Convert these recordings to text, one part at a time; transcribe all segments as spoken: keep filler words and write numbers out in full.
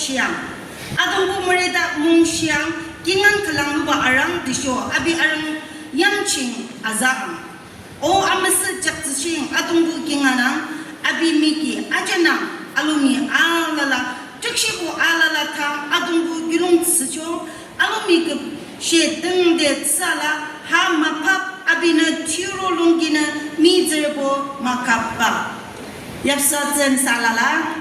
Siang. Adungbu mureda mung siang, kingan kalang luba arang disho, abi arang yang ching aza ang. O amasa jak zishing, adungbu kinganang, abi miki ajanang, alumi alala, tukshibu alala thang, adungbu gilung tsicho, alumi ke she deng de tsala, ha mapap, abina tiro lungina, mi zerbo makappa. Yapsa zen salala.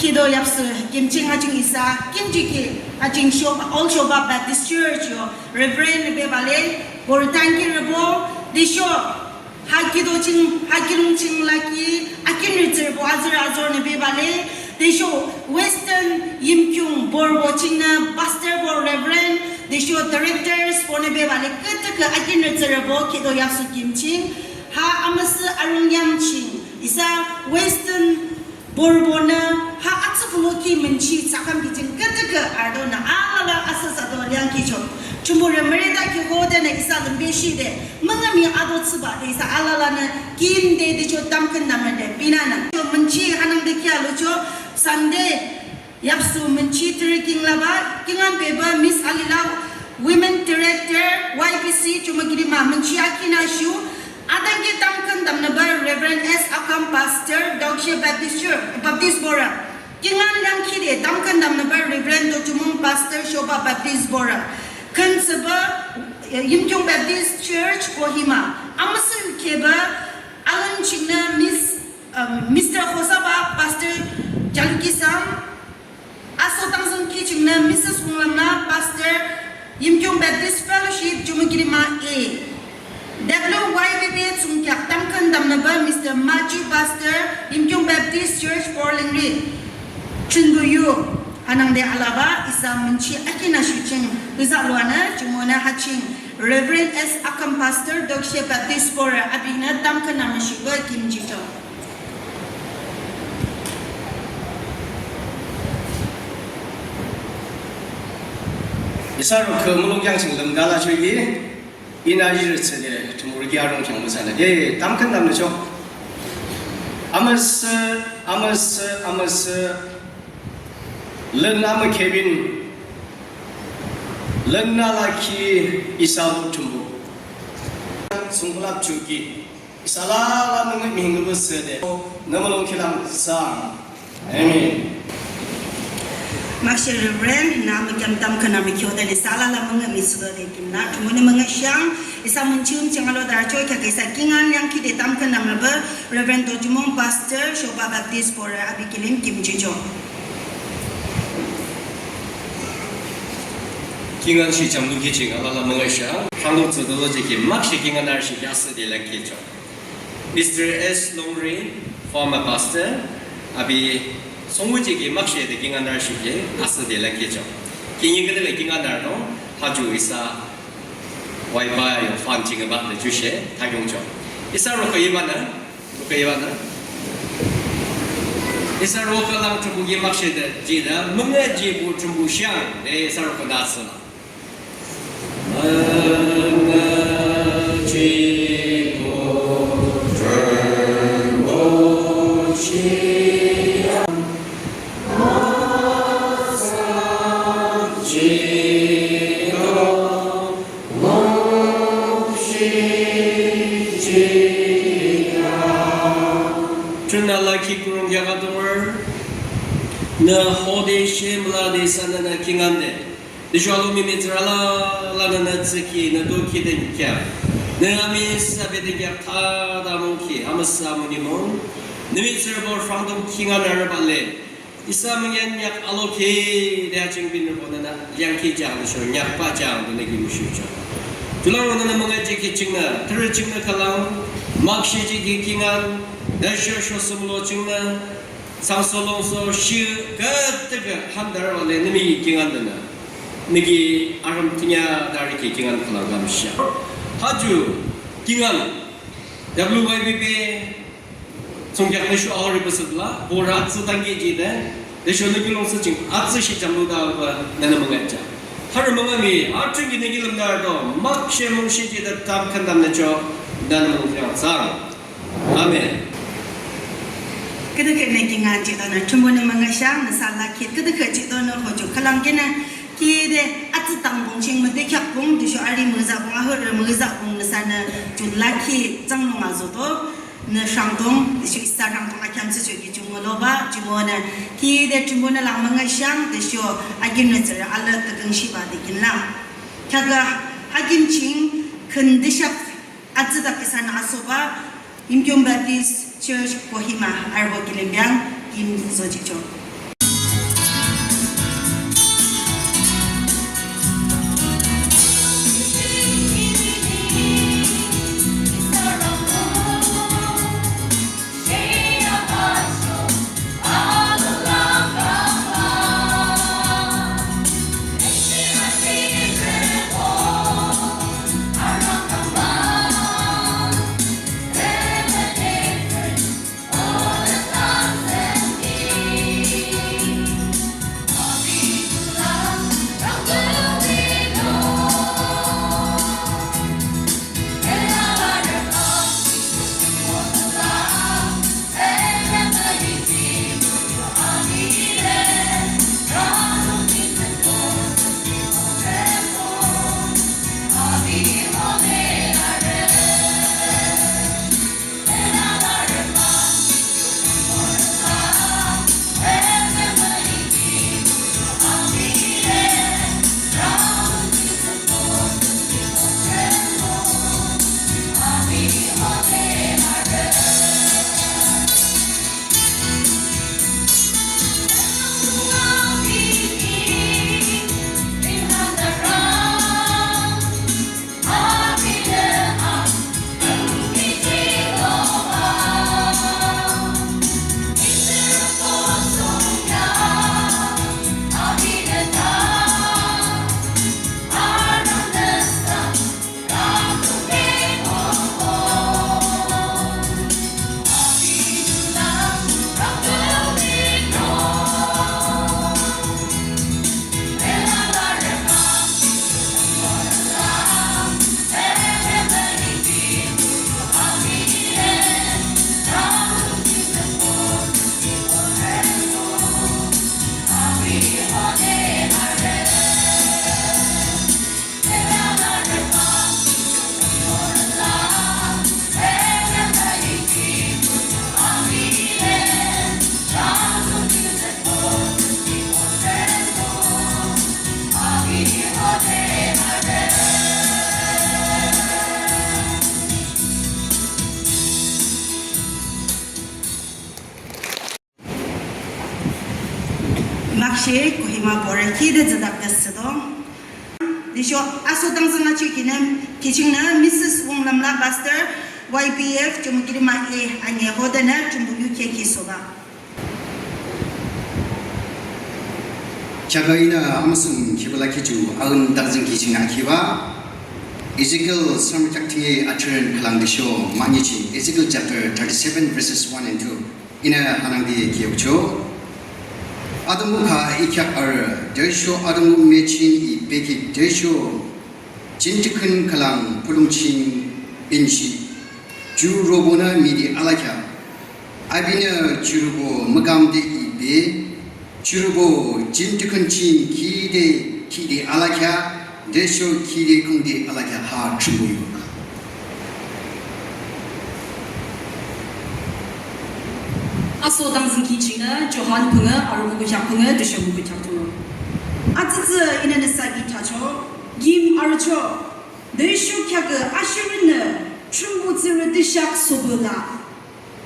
Kido yapsu kimching haching isa, kimchi ki haching shoba, all shoba Baptist Church yo, Reverend Bebale, Bortang ki rebo, disho, ha kido ching, ha kilung ching laki, akin ritzer bo azur azur ne Bebale, disho, Western Yimkyung Borbo ching na, Pastor Bo Reverend, disho, Directors Bo ne Bebale, kete ke akin ritzer bo, kido yapsu kimching, ha amasa arung yamching, isa Western Borbona ha atsu fulo ki menchi sakam ki jing kete ke ardo na alala asa sa do liang ki cho. Chumbo re mereda ki ho de na isa lembe shi de. Manga mi ado tsuba de isa alala na kin de de cho tamken na mende. Pina na. Cho menchi hanang de kia lo cho Sunday. Yapsu menchi tiri king laba. Kingan beba Miss Alila Women Director Y B C chuma giri ma menchi akina shu. Adangi tamkan damnaba Reverend S Akam Pastor, Dogshe Baptist Church, Baptist Bora. Kingan yang kide tamkan damnaba Reverend Dojumung Pastor, Shoba Baptist Bora. Kan seba, eh, Yimkyung Baptist Church, Kohima. Amasul keba, alan chingna Miss, um, Mister Hosaba, Pastor Jalukisam, Aso tangsan ki chingna Missus Wunglamna, Pastor, Yimkyung Baptist Fellowship, Chumukirima A. W Y B B chungkyak tamkan damnaba Mister Machu, Pastor, Yimkyung Baptist Church, Porlingri, Chunbuyu. Hanang de alaba, isa menchi akina shuching, isa luana, chumona haching, Reverend S Akam, Pastor, Dokshe Baptist Bora, abina tamkan namashiba kimjicho. Isa ro ke mulung yang sing lem dala chui ye. Ina yi ri tse de tumur ki arung chang musa na. Ye, tam kan nam cho. Amas, amas, amas. Len nama Kevin. Len na la ki isa tumbu. Sungkulap chuki. Salala manga mi hingu bu sede. Nama long kilang sang. Amen. Makshe Reverend, nama kiam tam kana mi kyo dani salala manga mi sudo de kim na. Tumuni manga shang, isa mun chum changalo dar choi kake sa kingan yang ki de tam kana ma ba Reverend Dojumong Pastor, Shoba Baptist Bora, abi kilim kim chicho. Kingan shi cham lu ki ching alala manga shang, hangu tsu dolo je ki makshe kingan ar shi yas de la ki cho. Mister S Longri, former pastor, abi songwuji ki makshe de kinganar shike asa de la kecho. Kingi kede le kinganar no, haju isa waipa yo fan ching ba le jushe, tagong cho. Isa roko ibana, roko ibana. Isa roko lang chubu ki makshe de jida, munga ji bu chubu shang, de isa roko da sala. Tuna la ki kurung yaga tumur na hode shemla de sanana kingande. Dishwalo mi mitsra la la na na tsiki na do ki den kya. Na ami sabe den kya ta da mo ki ama sa mo ni mo. Ni mitsra bo from dom kinga na ra ba le. Isa mo yan yak alo ke de a ching bin bo na na yang ki jang disho nyak pa jang de ne ki mu shu cha. Tulang na na mo ngai ji ki ching na, tra ching na kalang, mak shi ji ki kingan, da sho sho sum lo ching na, Sangso longso shi ka tega handar wale nimi kingan dana. Nigi aram tinya dari ki kingan kala gam sha. Haju kingan W Y B B songkyak nishu awari basudla, bo rat su tangi ji de, de sho nigi longso ching, atsu shi jamlu da ba nana mangacha. Har mangami, atsu ki nigi lamdar do, mak she mung shi ji de tam kandam na cho, nana mung kyang sang. Amen. Kada kena ki nga chito na chumbo na manga shang na sala kit kada ka chito na hojo kalang kena ki de atu tang bong ching mate kyak bong de sho ari muza bong aho re muza bong na sana chun la ki chang no nga zo to na shang dong de sho isa shang dong a kyam se sho ki chumbo lo ba chumbo na ki de chumbo na lang manga shang de sho agim na tsara ala ta kang shi ba de kin la. Kyaga agim ching kan de shak Atsida Pisana Asoba, Yimkyon Baptist Church, Kohima, Arbo Kilimbiang, Kim Zojicho. Makshe Kohima Boraki de zadak de sedong. Disho aso tang sanga chi kinem kiching na Missus Wong Lamla Pastor Y B F Chumukirima e anye hodana chumbuyu keki soba. Chaga ina amasung kibala kichu aun tang sing kiching akiba. Ezekiel samchak tinge aturan kalang disho manyichi Ezekiel chapter thirty-seven verses one and two. Ina hanang di kiyo cho. Adamu ka ikyak ar dersho adamu mechin i peki dersho jintikun kalang pulung chin binshi. Ju robona midi alakya. Abina jurubo magam de i be. Jurubo jintikun chin ki de ki de alakya. Desho kide kungde alakya ha chumuyu. Aso dangzing ki china Johan punga aru mugu jak punga desho mugu jak tu. Atsatsa ina nasa ki tacho gim arucho desho kya ke ashirina chumbu tsira deshak sobula.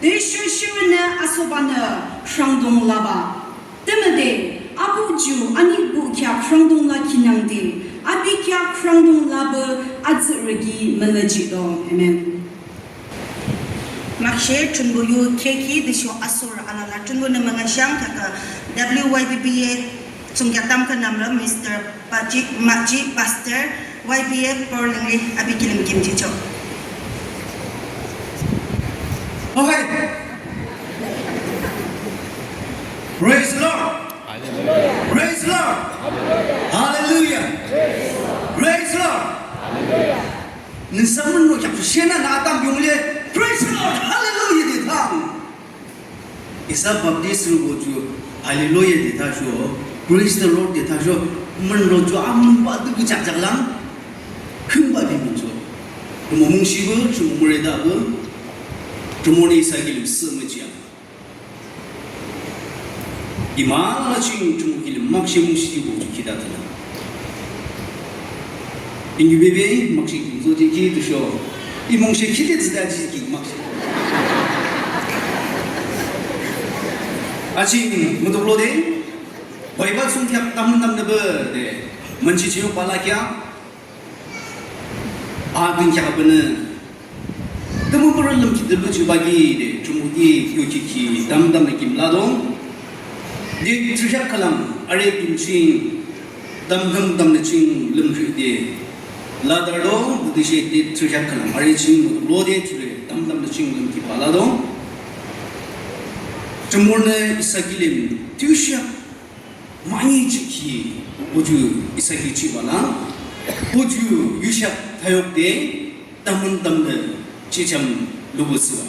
Te shoshu ne asoba ne shrangdong laba. Temede abu ju ani bu kya shrangdong la kinang de. Abi kya shrangdong laba atsirigi meleji dong. Amen. Makshe chunbu yu keki de sho asur alala chunbu ne mangashang kaka W Y B B A Sungya tam ka namra Mister Paji, Maji, Pastor, Y B F, Porlingri, Abi Kilim Kim Chicho. Okay. Praise the Lord. Praise the Lord. Hallelujah. Praise the Lord. Nisamun no chapter shena na atam yungle. Praise the Lord. Hallelujah. Di thang. Isa Baptist ru go ju, Hallelujah de ta sho, Praise the Lord de ta sho, man ro ju am ba du bu chak chak lang, khum ba bi mun jo. Mo mung shi bu, chu mo re da bu, chu mo ni sa ki lu su mu chi ya. Ima la ching chu mo ki lu mak shi mung shi bu ju ki da ta la. Ingi bebe, mak shi ki zo ji ki tu sho. I mung shi ki de zi da ji ki mak shi. Achi, mutuk lo de, Bible sung kya tam tam de be de, manchi chiyo pala kya, a din kya bene, temu pura lam ki de lu chi bagi de, chumu ki, kyo ki ki, tam tam de kim la dong, de, trisha kalam, are kim ching, tam tam tam de ching, lam ki de, la dar do, de she de, trisha kalam, are ching, lo de, chure, tam tam de ching, lam ki pala dong. Chumurne isa kilim, tusha, mani chiki, uju isa ki chi bala, uju yusha thayok de, tamun tamne, chicham lubu siwa.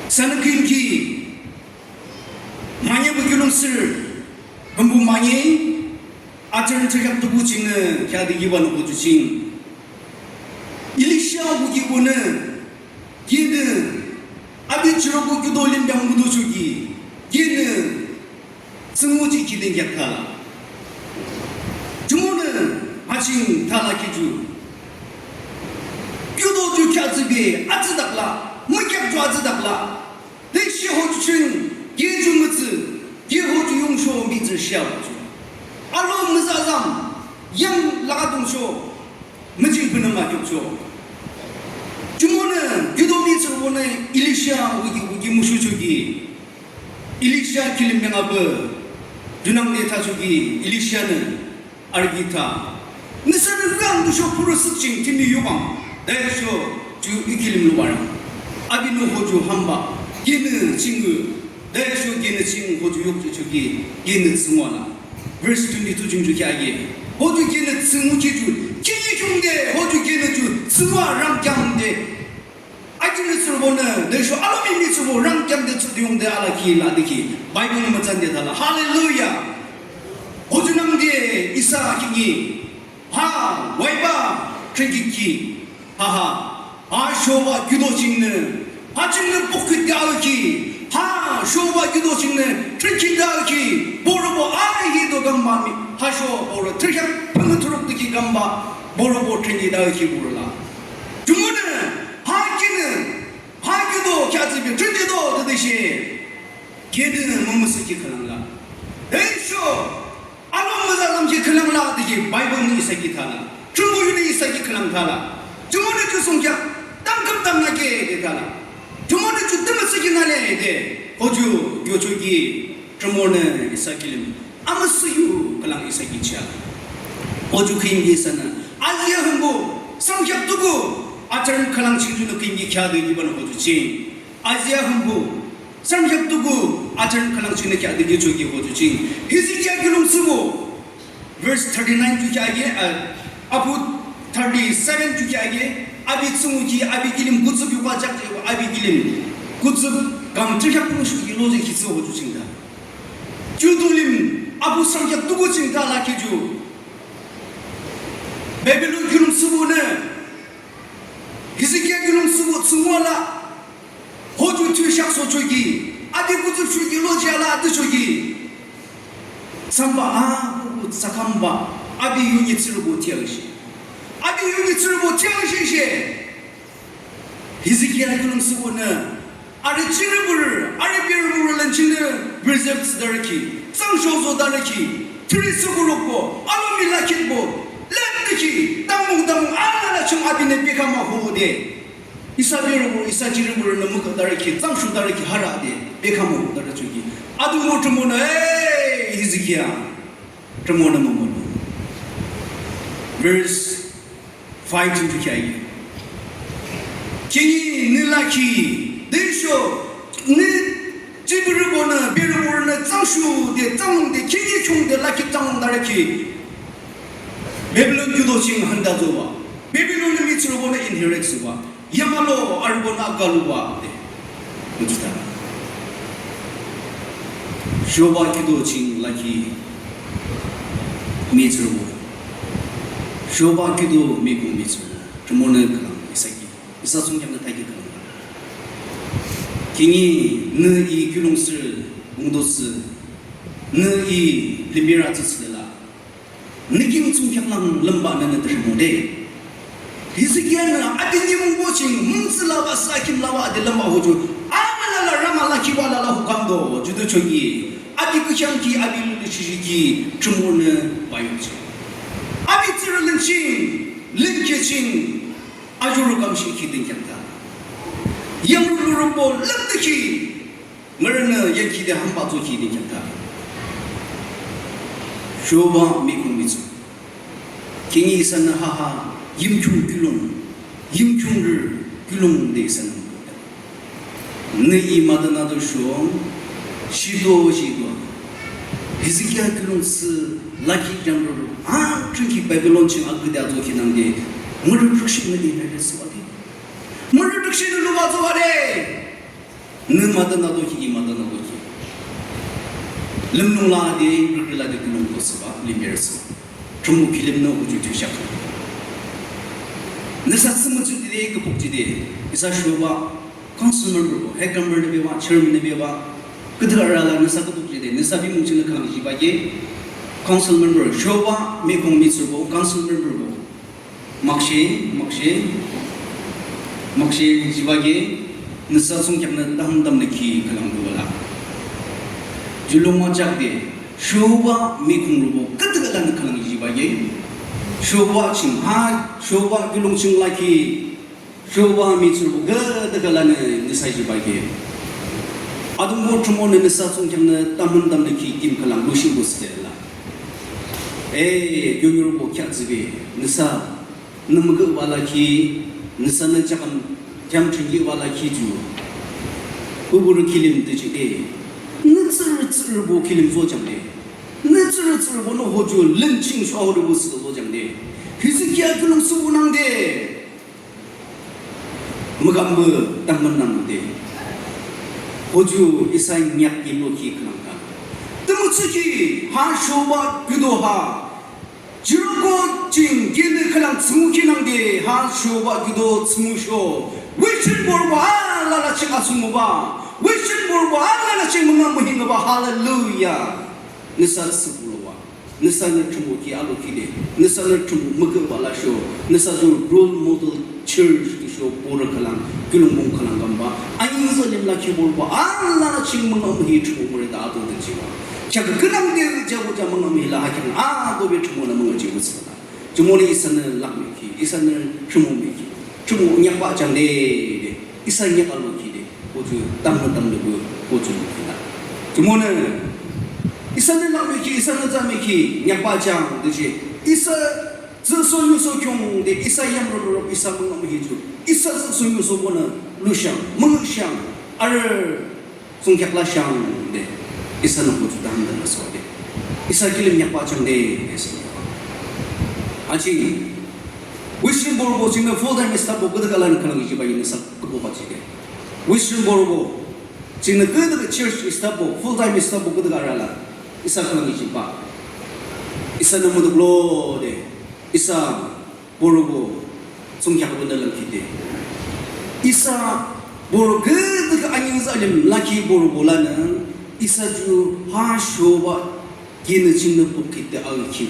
Sana kim ki, mani bu yulung sir, bambu mani, acharan chakap tubu ching, kya de yiwa no uju ching. Elisha bu ki bu ne, Gene, abi chiro bu kudo lim dang mudu chuki. Gene, tsungu chi ki den yak tala. Jumone, aching tala ki ju. Kudo ju kya zi be, azi dak la, mu kya ju azi dak la. De shi ho ju ching, ge ju mu zi, ge ho ju yung sho mi zi shia ju. Alo mu za zam, yang la dung sho. Mujin puna ma kyok cho. Jumone, yudo mi tsurbo ne Elisha wiki wiki mushu choki. Elisha kilim menga be. Junang de ta choki, Elisha ne argi ta. Nisa ne rang du sho puru sik ching timi yubang. Dai sho ju ikilim lu barang. Abi no ho ju hamba. Gene chingu. Dai sho gene ching ho ju yok choki. Gene tsingwa la. Verse twenty-two jung ju kya ye. Ho ju gene tsingu ki ju. Ki yi jung de, ho ju gene ju. Tsingwa rang kyang de. Agi ni tsurbo ne, de sho alo mi mi tsurbo rang kyang de tsu yung de ala ki la de ki. Bible ni ma chan de thala. Hallelujah. Ho ju nang de isa ki ni. Ha, wai ba, kri ki ki. Ha ha. Ha shoba gyudo chingne, ha chingne pokit dal ki, ha shoba gyudo chingne, tricky dal ki, borobo a hi do gamba mi, ha sho boro, tricky pang turuk diki gamba, borobo tricky dal ki borola. Jumune, ha kine, ha gyudo kya zibi, tricky do, dede she, kede ne mamusu ki kalangla. Hey sho, Alo maza lam ki khalang la digi Bible ni isa ki thala. Trumbu yu ni isa ki khalang thala. Trumbu ni ku sung kya. Tam kam tam na ke de thala. Trumbu ni chu tam sa ki na le de. Ho ju yo chu ki. Trumbu ni isa ki lim. Ama su yu khalang isa ki cha. Ho ju khin gi sana. Alia humbo. Sam kya tu bu. Acharan khalang ching ju no khin gi kya de gi ban ho ju ching. Isaiah humbu, samjak tuku, acharan khalang chine kya digi choki ho chu ching. Hezekiah gilum subu, verse thirty-nine chu kya ye, uh, apu thirty-seven chu kya ye, abi tsungu ki, abi gilim gutsu bi wa jak je, abi gilim gutsu kam chu kya pung shu ki lo je ki so ho chu ching da. Chu tu lim, apu samjak tuku ching da la ki ju. Babylon gilum subu ne, Hezekiah gilum subu tsungu la, Ho ju tu shak so chu gi, adi ku chu chu gi lo ji ala adi chu gi. Samba a, ku ku sakamba, abi yu ni tsiru bo tia shi. Abi yu ni tsiru bo tia shi she. Hezekiah gilum subu na, ari chiribur, ari biribur lan chine, preserves daraki, sang sho zo daraki, tri subu rokbo, alo mi la kitbo, len diki, tamung tamung, ala la chung abi ne pekama ho de. Isa biru, isa jiri biru na muka daraki, tsangshu daraki hara de, bekamu dara chuki. Adu mo tumo na, hey, Hezekiah, tumo na mo mo. Verse five to kya ye. Kingi ni laki, desho, ni jibiri bona, biru bona, tsangshu de, tsang de, kingi chung de, laki tsang daraki. Babylon judo ching handa zoba. Babylon ni mitsu bona inherit suba. Yamalo arubona galuwa de. Mujita. Shoba kido ching laki mi tsuru. Shoba kido mi kung mi tsuru. Chumone kalang isaki. Isa sung yang na taiki kalang. Kini ne i kulung sir bungdo si. Ne i limira tsu sila. Nikim tsung kyak lang lamba na na tashimo de. Hezekiah na adi ni mung bo ching mung si lawa sa kim lawa adi lamba ho ju. Ama la la rama la kiwa la la hukam do. Judo chogi. Adi kuchang ki abi lu lu shishi ki chumo na bayo chi. Abi tsuru lin ching, lin ke ching. Ajuru kam shi ki din kyak ta. Yang lu lu rumbo lam de ki. Ngarana ya ki de hamba zo ki de kya ta. Shoba mi kung mi zo. Kini isa na ha ha yim chung kulung. Yim chung ru kulung de isa na. Ne i mata na do shuang. Shido shido. Hezekiah kulung si laki jang ru. Ah, chung ki Babylon ching aku de azo ki nang de. Muru rukshi na de na de so ati. Muru rukshi na lu wa zo wa de. Nung mata na do ki, i mata na do ki. Lim nung la de, rikri la de, nung do saba, lim ber saba. Chumu kilim no uju tu shak. Nisa simu ju de, ke puk ji de. Isa shuba, council member ko, head member ne bewa, chairman ne bewa. Kedra la nisa ke puk ji de, nisa bi mung ji na kang ji ba ye. Council member, shuba, me kong mi subo, council member ko. Makshe, makshe, makshe jibage, nisa sung kyak na dam dam na ki kalang du wala. Julung ma chak de, shuba mi kung rubo, kata kata na kalang jibage. Shuba ching ha, shuba julung ching la ki, shuba mi churbo, kata kata na nisa jibage. Adung bo chumo na nisa sung kyak na dam dam na ki kim kalang du shi bo se la. Eh, gyongyur bo kya zibe, nisa, namga wala ki, nisa na chakam, kyam chingi wala ki ju. Uburu kilim te chi eh. Nitsir tsir bo kilim zo jam de. Nitsir tsir bo no ho ju lim ching sho ho bo si zo jam de. Hizi kya kulung su nang de. Magambu tangman nang de. Hoju isa nyak ilo ki kanang ka. Temutsuki ha shoba kudo ha. Jiroko ching gende kalang tsumu ki nang de ha shoba kudo tsumu sho. Wishin borbo ha la la ching asumu ba. Wishin borbo ha la la ching munga muhinga ba. Hallelujah. Nisa sukulo wa. Nisa na chumu ki alo ki de, nisa na chumu mugu bala sho, nisa zo role model church ki sho pura kalang, kulung mong kalang gamba, ayin zo lim la ki bol ba, ala na ching mong am hi chumu mure da ato de jiwa. Kya ka kunam de jago ja mong am hi la ha kya a do be chumu na mong ji bu sa. Chumu ni isa na lak mi ki, isa na chumu mi ki, chumu nya ba chang de de. Isa nyak alo ki de, ko chu tam na tam de ko, ko chu ki na. Chu mo ne, isa ne la me ki, isa ne za me ki, nyak ba chang de che. Isa zu so yu so kyung de, isa yam ro ro, isa mo mo hi chu. Isa zu so yu so mo na, lu shang, mo shang, ar sung kyak la shang de. Isa na ko chu tam de na so de. Isa ki le nyak ba chang de, de so. Achi, Western Border bo ching na full time staff bo kuda kalan kalang ki ba yin sa ko ba chi de. Western Border bo ching na kuda church staff bo full time staff bo kuda kala. Isa kalang ki ba. Isa na mo de glo de. Isa Border bo sung kya ko na lang ki de. Isa Border kuda ka anyi sa lim laki Border bo la na. Isa ju ha sho ba Kina chingna pukit te al ki.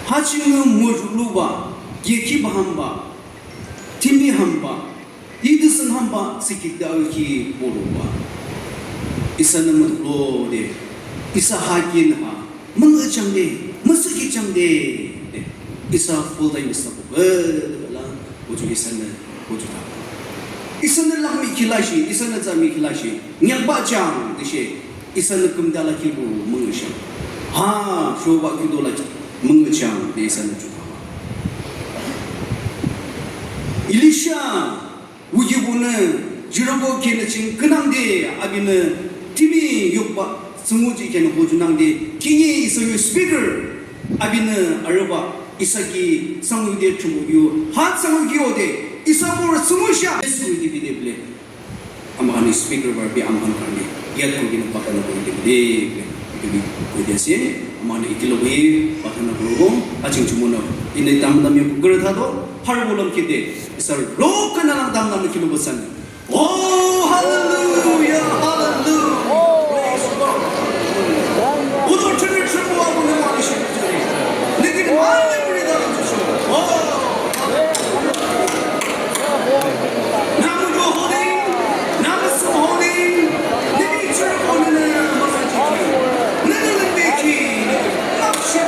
Ha chingna mujulu ba, ye ki baham ba, timi ham ba, yi disan ham ba, sikit te al ki bolu ba. Isa na mutlo de, isa ha kin ha, manga chang de, masaki chang de, de. Isa full time isa bu, eh, la, bu ju isa na Kuchuta. Isa na lak mi khilashi, isa na za mi khilashi. Nyakba chang, dishe. Isa na kumda la kibu mungshang. Ha, shoba kido la mungchang, de isa na chuta. Elisha, wuji bu na, Jericho kena ching, kenang de, abina, timi yukba, sunguji kena bujunang de, kini isa yu speaker, abina, aruba, Isa ki sangu de chumu yu, hat sangu ki ode, isa bor sumusha, Yesu di bide ble. Ama khan speaker para bi ama khan karne yat kurikena pratana kuri dibo de, etu bi koi di ase. Ama khan ekelog hoikena pratana kuribo. Ajin chumona ine dam dam ya kure tha to, har bolom kite, sir, ro kana lang dam dam kilo bosan. Oh, hallelujah, hallelujah. Praise the Lord. Uno chini chini wa uno wa ni shi. Lekin maale puri da tu chu. Oh, hallelujah. Namu jo hone, namu su hone, nini churu hone na ma sa chi. Nini nini ki, na shi.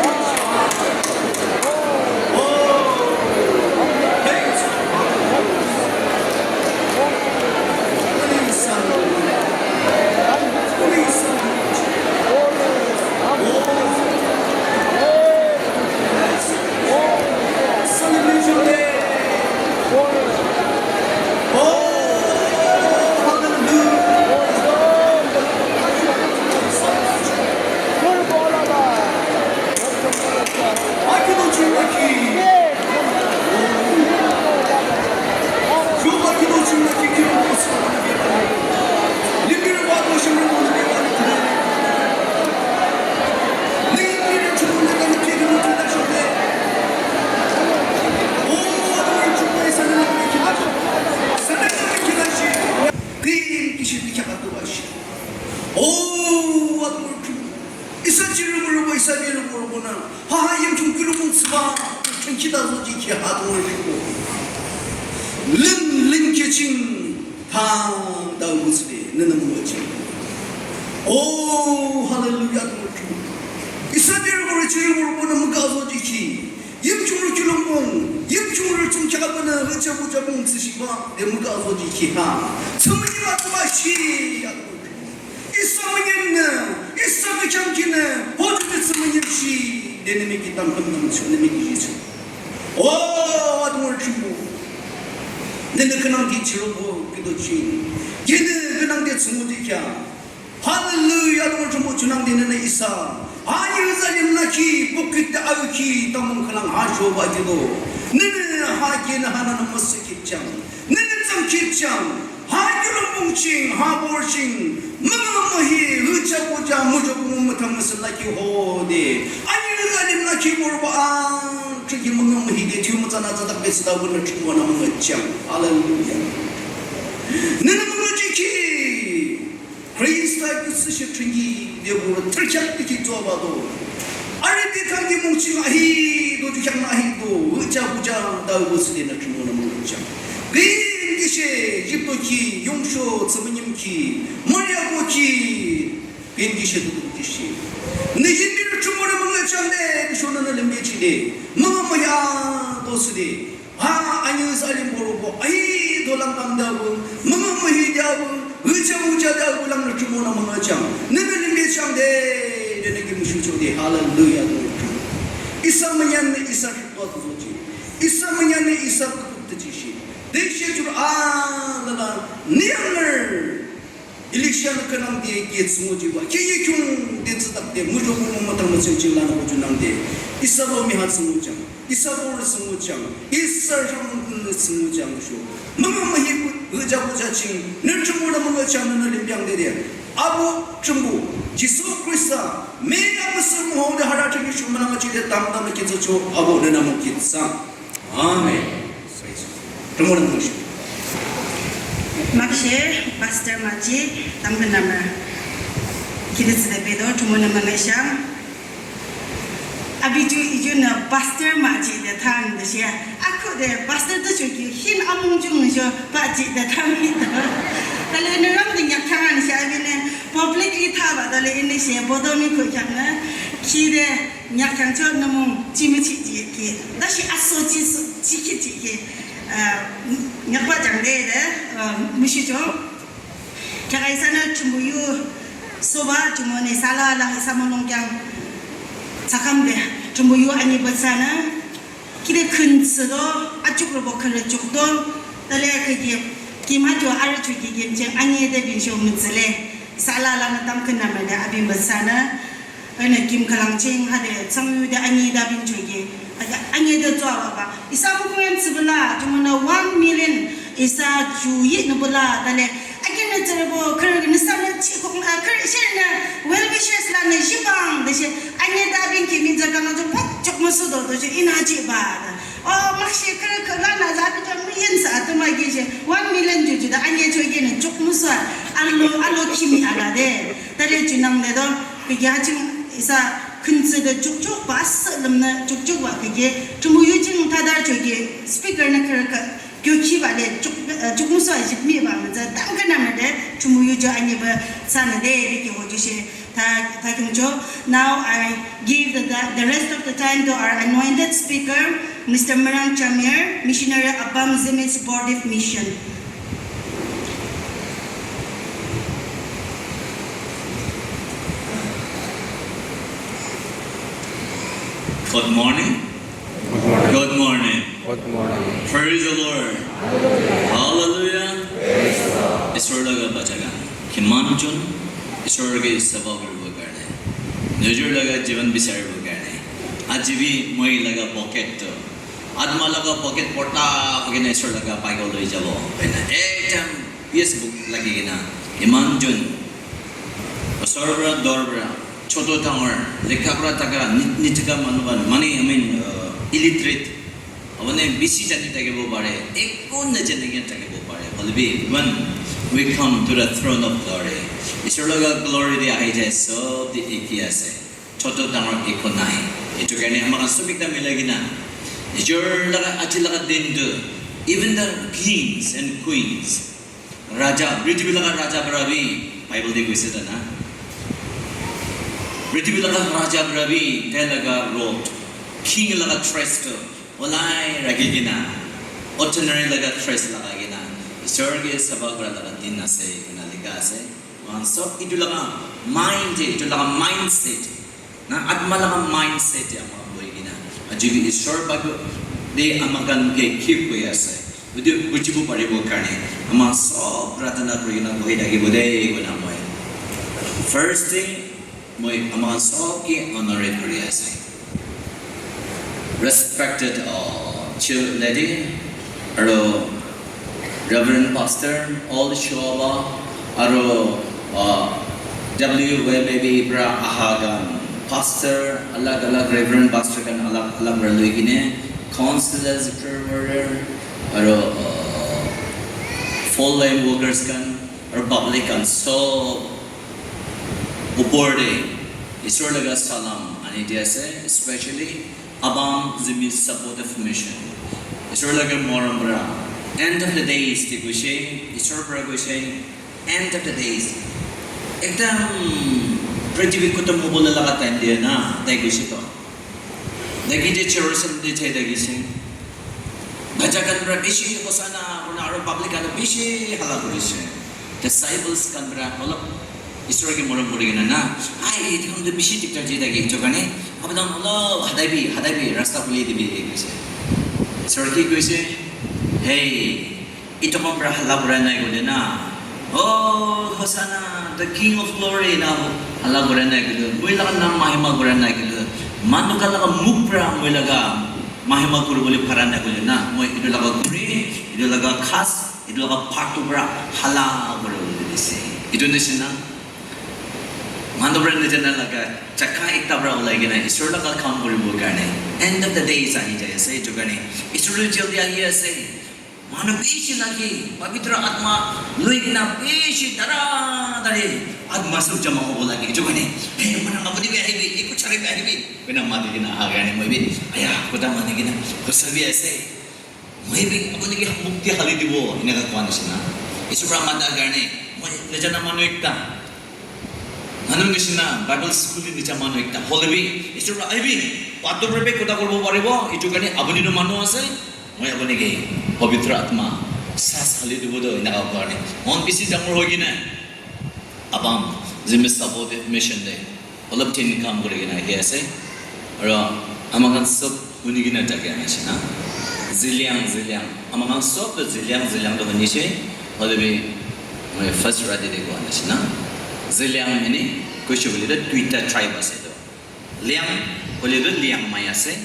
Isa chiru muru bo, isa biru muru bo na. Ha ha yim chung kiru mung swa. Chung ki da zo ji ki ha do ri ko. Lim lim ke ching ta da wu sde ne na mu ching. Oh, hallelujah. Isa biru muru chiru muru bo na mu ga zo ji ki. Yim chung ru kiru mung, yim chung ru chung ka ba na ru cha bu cha mung si shi ba. De mu ga zo ji ki ha. Chum ni ma tu ba shi ya. Isa manyan na, isa kachang kina, hoju na sa manyan shi, dene me ki tam tam tam chu, ne me ki ji chu. Oh, admor chumbo. Nene kanang di chiro bo, kido chi. Yene kanang di tsumo di kya. Hallelujah, admor chumbo chunang di nene isa. Ha Jerusalem na ki, bukit da ayu ki, tamung kanang ha sho ba kido. Nene ha kina hana na masakit chang. Nene tsang kit chang. Ha yulong pung ching, ha bor ching, mama mahi, lucha puja, mujo pung matang masala ki ho de. Ani zalim na ki bor ba ang, chiki mama mahi de, tiu matana zadak be sida wuna chukwa na mama chang. Hallelujah. Nene mama chiki. Krista ki sushi chungi de bor terchak tiki tuwa ba do. Ari de kangi mung ching ahi do, di chang ahi do. Lucha puja, da wusli na chukwa na mama chang. Bin gishe, Yipto ki, Yungsho, Tsiminyim ki, Mariapo ki, bin gishe tu tu gishe. Ni yimbi na chumbo na manga chande, bisho na na lembe chide. Mama maya dosde. Ha, anyu zalim borobo. Ai, dolang kam dabu. Mama mahi dabu. Ucha ucha dabu lang na chumbo na manga chang. Na na lembe chande, de na ki mushu chode. Hallelujah. Isa manyan na isa chukwa tu zoji. Isa manyan na isa tu tu jishi. Deishe jur a la la niyanger. Elisha na kanam de ke tsumo jiwa. Ke ye kyung de tsatak de mujo ko mo matang mo ching ching la na ko junang de. Isa bo mi hat tsumo jang. Isa bo ro tsumo jang. Isa jang tsumo jang sho. Mama mahi bu ja bu ja ching. Ner chumo na mo chang na lim yang de de. Abu chumbu. Jisu Krista. Me na mo su mo de hara ching shu mana ma chi de tam tam ki zo cho. Abu de na mo ki sa. Amen. Tumor mush. Makshe, Pastor Maji, tambe nama. Kide sida bedo, tumor nama ngesha. Abi ju iju na Pastor Maji de than de shia. Aku de Pastor tu chuki, hin amung jung jo Maji de than hi do. Tale ne ram de nyak than shia, abi ne publicly tha ba, tale ini shia, bodo mi ko kya na. Kide Nyak yang cho namu chi mi chi chi ki. Da shi aso chi so, chi ki chi ki. Ah, nyak ba jang de de, ah, mi shi cho. Kya kai sa na chumbu yu so ba, chumbu ne sala la sa mo long kyang. Sakam de, chumbu yu ani ba sa na. Kide khun tsu do, achuk ro bo khun ro chuk do. Tale ke ki, ki ma cho ar chu ki gen chen ani de bin sho mi tsile. Sala la na tam khun na ma de abi ba sa na. Ene kim kalang ching hade tsang yu de ani da bin choi ge. Ani de zwa ba ba. Isa bu kuen tsibula, jumana one million isa ju yi na bula, dale Akin na tsere bo, kar na sa na chi kong, ah, kar shi na well wishers la na shi bang, da shi, anya da bin ki min za ka na zo, pat chok mo su do, do shi, ina chi ba, da. Oh, mak shi kar ka la na za bi chok mi yin sa, tu ma gi shi, one million ju ju da, anya chok gi na chok mo su, a lo, a lo ki mi a la de, da le ju nang de do, bi ya ching, isa, kun tse de chok chok ba, sa lam na chok chok ba, bi ge, tu mu yu ching ta da chok gi, speaker na kar ka, Kyo chi ba le chuk, eh, chuk muso a jip mi ba ma za dang ka na ma le chumu yu jo ani ba sa na de ri ki ho ju she ta, ta kyung cho. Now I give the, the, the rest of the time to our anointed speaker, Mister Marang Chamir, missionary Abam Zimit Supportive Mission. Good morning. Good morning. Good morning. Praise the Lord. Hallelujah. Isor laga bacha khan kiman jon Isor ke seva koribo karne, nijor laga jivan bisaribo karne, aji bi moi laga pocket to, atma laga pocket porta hoi kena Isor laga Bible loi jabo. Ekdam yes book lagi kena iman jon osor para dor para choto dangor, lekha pura thaka, ni-, nithaka manu khan, mane, I mean, uh, illiterate, apuni bishi jani thakibo pare, ekko najani kena thakibo pare. Hoilebi, when we come to the throne of glory, Isor laga glory te ahi jai, sob te eki ase, choto dangor ekko nai. Etu karne ama khan sob ekta milai kena, nijor laga aji laga din tu, even the kings and queens, Raja, Prithvi laga Raja para bi Bible te koise ta na. Prithvi laga Raja para bi tai laga robe, king laga dress tu olai rakhi kena, ordinary laga dress lagai kena, Isor ke seva kura laga din ase, kena likha ase. Moikhan sob etu laga mind te, etu laga mindset, na atma laga mindset te ama khan bohi kena, aji bi Isor Bible te ama khan ke ki koi ase, etu bujibo paribo karne ama khan sob pratana kuri kena bohi thakibo de, koina moi first te moi ama khan sob ke honor kuri ase. Respected, uh, chair lady, aro Reverend Pastor All Shoaba, aro, uh, W Y B B pra aha khan pastor, alag alag Reverend Pastor khan alag alag pra loi kene, counselors, prayer warrior, aro, uh, full line workers khan, aro public khan sob upor te Isor laga salam ani di ase, especially Abam Zimit Supportive Mission. Isor laga morom para, end of the days te koise, Isor para koise, end of the days. Ekdam prithibi khatam hobole laga time te na, tai koise to. Dagi je Jerusalem te jai dagi se. Bacha khan para bishi hosanna, hosanna, aro public khan bishi hala kurise. Disciples khan para olop Isor ke morom kuri kena na, "Ai, etu khan tu bishi diktar di thake, etu karne apni khan olop hadai bi, hadai bi, rasta khuli dibi," koise. Isor ke koise, "Hey, etu khan para hala kura nai koile na, oh, Hosanna, the King of Glory na hala kura nai koile, moi laga naam mahima kura nai koile, manu khan laga mukh para moi laga mahima kuribole para nai koile na, moi etu laga khuri, etu laga ghas, etu laga phat tu para hala kuribole dise." Etu nisina manu para najana laga jaga ekta para ulai kena Isor laga kam kuribo karne, end of the days ahi jai ase, etu karne Isor tu jaldi ahi ase. Manu bishi lagi, pavitra atma loi kena bishi taratari atma sob jama hobo lage. Etu karne, "Hey, manu apuni bi ahibi, eku chari bi ahibi," koina mati kena aha karne moi bi, aya, kotha mani kena, hosa bi ase. Moi bi apuni ke mukti hali dibo, eneka koa nisina. Isor para mata karne, moi najana manu ekta. Manu nisina Bible school te nicha manu ekta hoile bi, Isor para aibi, pathor para bi kotha kuribo paribo, etu karne apuni tu manu ase, moi apuni ke pavitra atma, sas hali dibo to, eneka karne. Mon bishi dangor hoi kena, Abam Zimit Supportive Mission te olop din kam kuri kena ahi ase. Aro ama khan sob huni kena thake nisina. Zeliang, Zeliang. Ama khan sob to Zeliang, Zeliang to huni se. Hoile bi moi first rati te koa nisina. Zeliang mane koise koile to duita tribe ase to. Liang koile to Liangmai ase.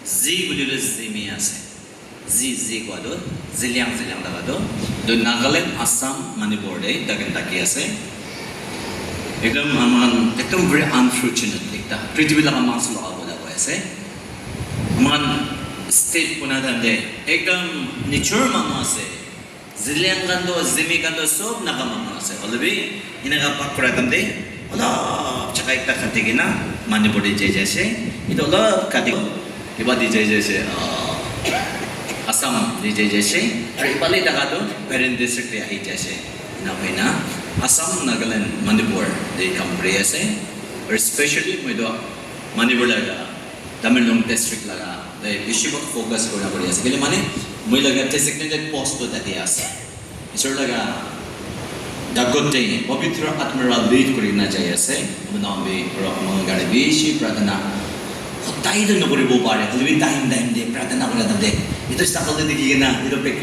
Zi koile to Zeme ase. Zi, zi koa tu, ziliang, ziliang thaka tu, tu Nagaland, Assam, Manipur te taken taki ase. Ekdam aman, ekdam very unfortunate ekta. Prithibi laga mass laga bola koi ase. Aman state kuna time te, ekdam nichor manu ase. Ziliang khan tu, Zimi khan tu, sob Naga manu ase. Hoile bi, enaka bhag kura time te, olop jaga ekta kati kena, Manipur te jai jai ase. Etu olop kati, kiba te jai jai ase, ah, Assam te jai jai ase. Aru iphale thaka tu, Peren district te ahi jai ase. Ena hoina, Assam, Nagaland, Manipur te kam kuri ase. Aru especially moi tu Manipur laga Tamenglong district laga te bishi bhag focus kurina kuri ase. Kile mane, moi laga designated post tu tate ase. Isor laga dagot te Pavitra Atma ra lead kurina jai ase. Manu bi aro manu kare bishi pratana. Hodai tu nokuribo pare. Hoile bi time time te pratana kura time te. Itu struggle te dikhi kena, itu pek.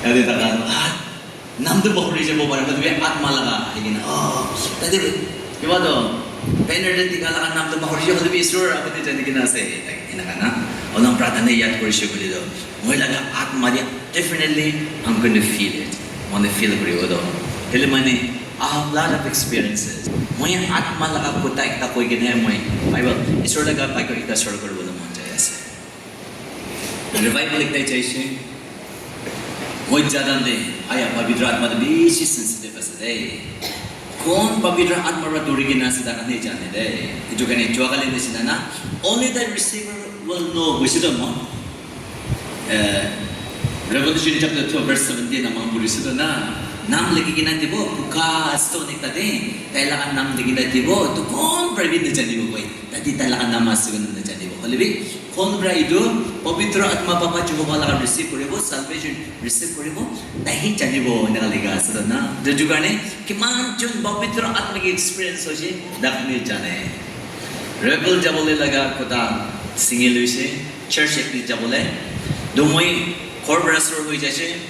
Yate taka, ah, nam tu bahuri jabo pare. Hoile bi Atma laga, ahi kena, oh, tate kiba tu banner te dikha laga nam tu bahuri jabo, hoile bi Isor apuni jani kena ase. Enaka na. Olop pratana yad kurise bole tu. Moi laga Atma dia, definitely, I'm going to feel it. Moi feel kuribo to. Kile mane, I have lot of experiences. Moi Atma laga kotha ekta koi kene moi Bible, Isor laga Bible ekta share kuribo mon jai ase. Revival ekta chaise. Moi jadan de, aya, Pavitra Atma to bishi sensitive ase de. Kon Pavitra Atma ra duri kena ase, takhan nahi jane de. Etu karne jua kali nishina na, only the receiver will know, hoise to mo. Eh, Revelation chapter twelve verse seventeen amang puri se to na, nam likhi kena dibo, bukha stone ekta de, tai laga nam likhi kena dibo, to kon para bi najanibo koi, tate tai laga nam ase koina najanibo. Hoile bi, kon para etu, Pavitra Atma Baba Jehovah laga receive kuribo, salvation receive kuribo, tai hi janibo, enaka likha ase to na. To etu karne, kiman jon Pavitra Atma ke experience hoise, takhan nahi jane. Revival jabole laga kotha singi loise, church ekta jabole. To moi ghor para sur hoi jaise,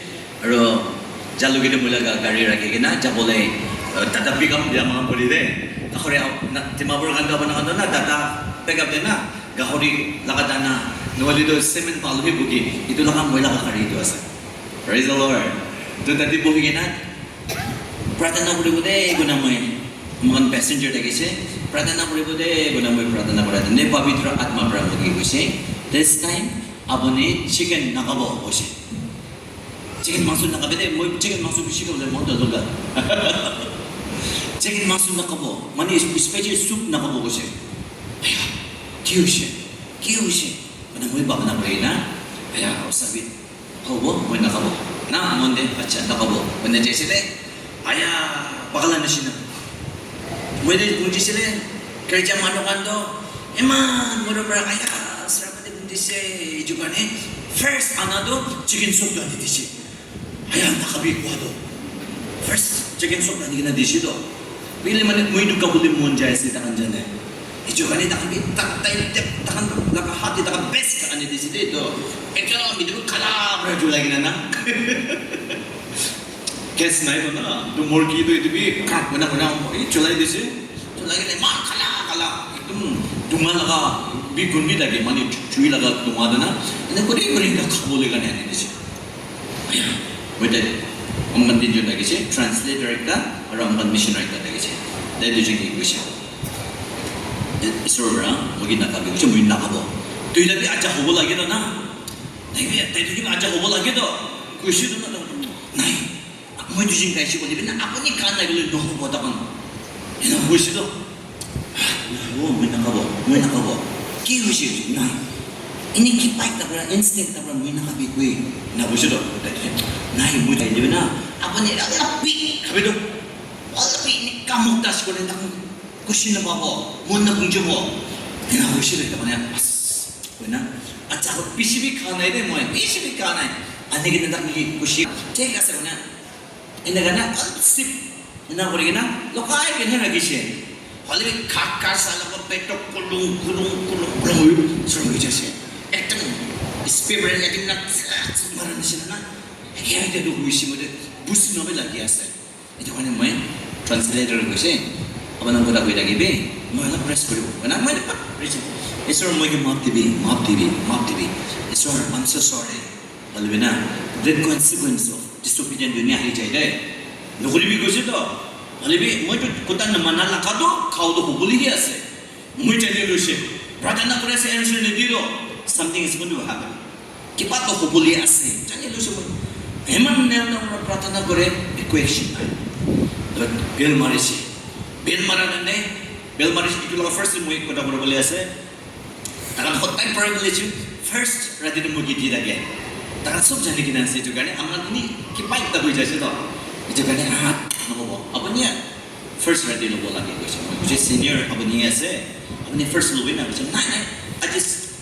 aro jalu kene moi laga gari rakhi kena jabole, uh, Tata pickup dia mangam pori de. Akhore au-, na, Dimapur khan to apna khan to na Tata pickup de na, gahori laga dana, nohole to cement balu hi buki, itu laga moi laga gari itu ase. Praise the Lord. To tate bohi kena, pratana kuribo de, koina moi, moikhan passenger thakise, pratana kuribo de, koina moi pratana kura time te Pavitra Atma para moi ki koise, "This time, apuni chicken nakabo," koise. "Chicken mangso nakabe de, moi chicken mangso bishi khabole mon jai." "Chicken mangso nakabo, mane special soup nakabo," koise. Aya, ki hoise? Ki hoise? Koina moi bhabna kuri na, aya, sabi. Hobo, moi nakabo. Na, mon de, acha, nakabo. Moi na jaise de, aya, pagala nishina. Moi de bujisile, kerja manu khan to, iman moro para aya, srapa de bujise, etu karne, first ana to chicken soup to ani dise. Aya, nakabi koa to. First chicken soup ani kena dise to. Bile mane, moi tu kabole mon jai ase, takhan jane. Etu karne takhan bi tak tai tep takhan laga hat te takhan best ka ani dise de to. Ekdom etu kala para julai kena na. Gas nai to na. To murgi to etu bi khat kona kona e julai dise. Julai kena eman kala kala. Ekdom dhua laga bi gun bi thake mane chui laga dhua to na. Ene kori kori na khabole karne ani dise. Moi tai, ami khan tinjon thakise, translator ekta, aru ami khan missionary ekta thakise. Tai duijon ke koise, "Isor para, moi ke nakabi," koise, "Moi nakabo." Duita bi acha hobo lage na, na? Tai bi, tai duijon bi acha hobo lage to. Koise to na, nai. Moi duijon khaise koile bi na, apuni khan nai koile nohobo takhan. Ena koise to. Oh, moi nakabo, moi nakabo. Ki hoise? Nai. Ene ki pai ta para, instinct ta para, moi nakabi koi. Na hoise to. Nai, moi tai dibi na. Apuni olop bi khabi to. Olop bi ene kamuk das kore ta. Kushi na pabo, mon na bhunjibo. Ena hoise to, ta mane, as. Koi na. Acha, bishi bi kha nai de moi. Bishi bi kha nai. Ani kena tak ki kushi. Thik ase koi na. Eneka na alsip, ena kuri kena lokai kena rakhishe. Hoile bi kha kha sa laga pet toh kulung, kulung, kulung, kulung hoi, suru hoi jaise. Ekdom spirit ekdom na tsak, tsak mara nishina na. Ekdom ekdom tu hoise, moi tu buji nabi lagi ase. Etu karne moi translator koise, apuni khan kotha koi thakibi, moi olop rest kuribo. Koina moi olop rest, "Isor, moi ke maaf dibi, maaf dibi, maaf dibi. Isor, I'm so sorry." Hoilebi na, the consequence of disobedient dunia ahi jai de. Nokoribi koise to, hoilebi moi to kotha namana laga to khao to hobole hi ase. Moi jani loise, pratana kori ase, answer nidilo, something is going to happen. Kiba to hobole ase, jani loise moi. Iman nel na pratana kore, ekoi action nai. But bell marise, bell mara na nai, bell marise, itu laga first moi kotha koribole ase. Takhan hodai problem le chu first rati tu mugi di thake. Takhan sob jani kena ase, itu karne amar kuni kiba ekta hoi jaise to. Itu karne ha, nohobo. Apuni first rati lobo lage koise. Moi je senior apuni ase. Apuni first lobo na koise. Nai, nai. I just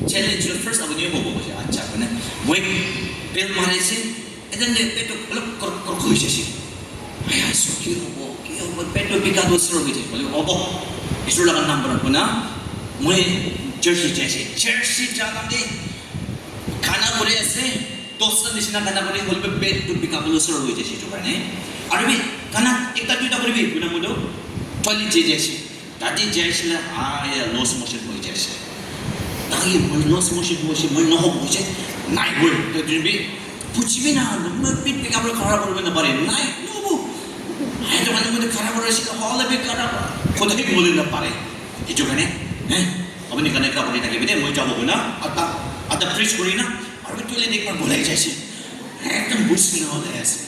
challenge you first, apuni hobo koise. Acha, kone moi bell marise. Eden de peto olop kor, kor, kor, kor, kor. Aya, so ki hobo, ki hobo, peto bika to suru hoise. Bole, hobo. Isur laga number kuna. Moi church jaise. Church jana de. Khana kore ase. Dosta nisina khana kore, hoilebi peto bika bole suru hoise, itu karne. Aru bi khana ekta duita kore bi, kuna mudo. Toilet jaise. Tate jaisile, ah, ya, loose motion hoi jaise. Taki moi loose motion hoise, moi nohobo hoise, nai bole. To jun bi, puchibi na, moi pit pika bole khara koribo na pare, nai, nohobo. Ai, to karne moi khara kori ase, hoilebi khara kora, kotha hi bole na pare. Itu karne, eh, apuni karne ekta kori thakibi de, moi jabo na, ata, ata preach kori na, aru toilet ekbar bolai jaise. Ekdom busi na hole ase.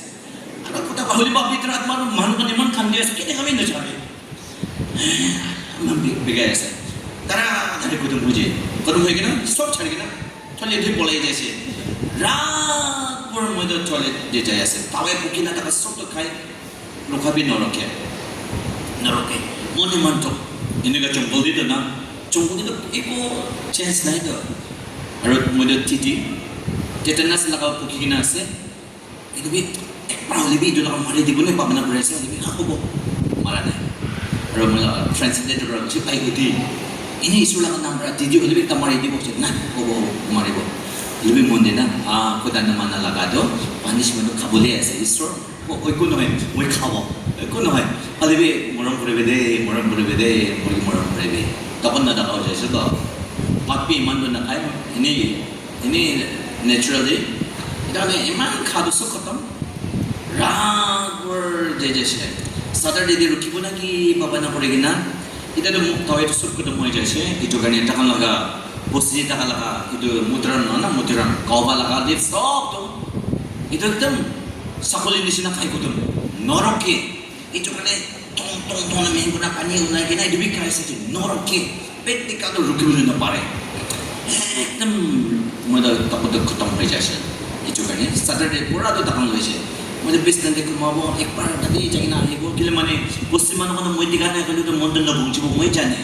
Aru kotha bahuli ba bitra atma manu khan iman khan dia ase, kene kami na jabe. Iman bi-, bigai ase. Tara tari kudum buje. Kudum hoi kena, sob chari kena, toilet hoi bolai jaise. Rat bhor moi to toilet de jai ase. Tawai bukina taka sob to khai. Rukha bi norokhe. Norokhe. Mon iman to. Eneka jungle de to na. Jungle de to eko chance nai to. Aru moi to titi. Tetanus laga buki kena ase. Etu bi ekbar hoile bi etu laga mari dibo ne bhabna kuri ase, hoile bi ha kobo mara nai. Aru moi laga friends te tu para bishi pai uthi. Eni Isor laga naam para didi hoile bi ekta mari dibo hoise na, kobo maribo. Hoile bi mon de na, ah, kotha na mana laga tu punishment tu khabole ase. Isor, ko, koi ko nohoi, moi khabo. Koi ko nohoi. Hoile bi morom koribe de, morom koribe de, moi morom koribe. Tokon na dakha hoise to. Bhat bi iman tu nakhai, eni Eni naturally, etu karne iman kha tu sob khatam. Rat bhor jai jaise. Saturday de rukhibo na ki baba na kore kena. Etia tu muk thawai tu sob khatam hoi jaise. Etu karne takhan laga bosti takhan laga etu mutran na na mutran kawa laga de sob tu. Etu ekdam sakoli nisina khai khatam. Norok ke. Etu karne tong, tong, tong na main kurna pani ulai kena etu bi khai ase, norok ke pet bika tu rukhi bole na pare. Ekdam moi tu takot tu khatam hoi jaise. Etu karne Saturday pura tu takhan loise. Moi tu bisna de khumabo, ekbar tate jai kena ahibo. Kile mane bosti manu khan moi dikha nai koile tu mon tu nabunjibo, moi jane.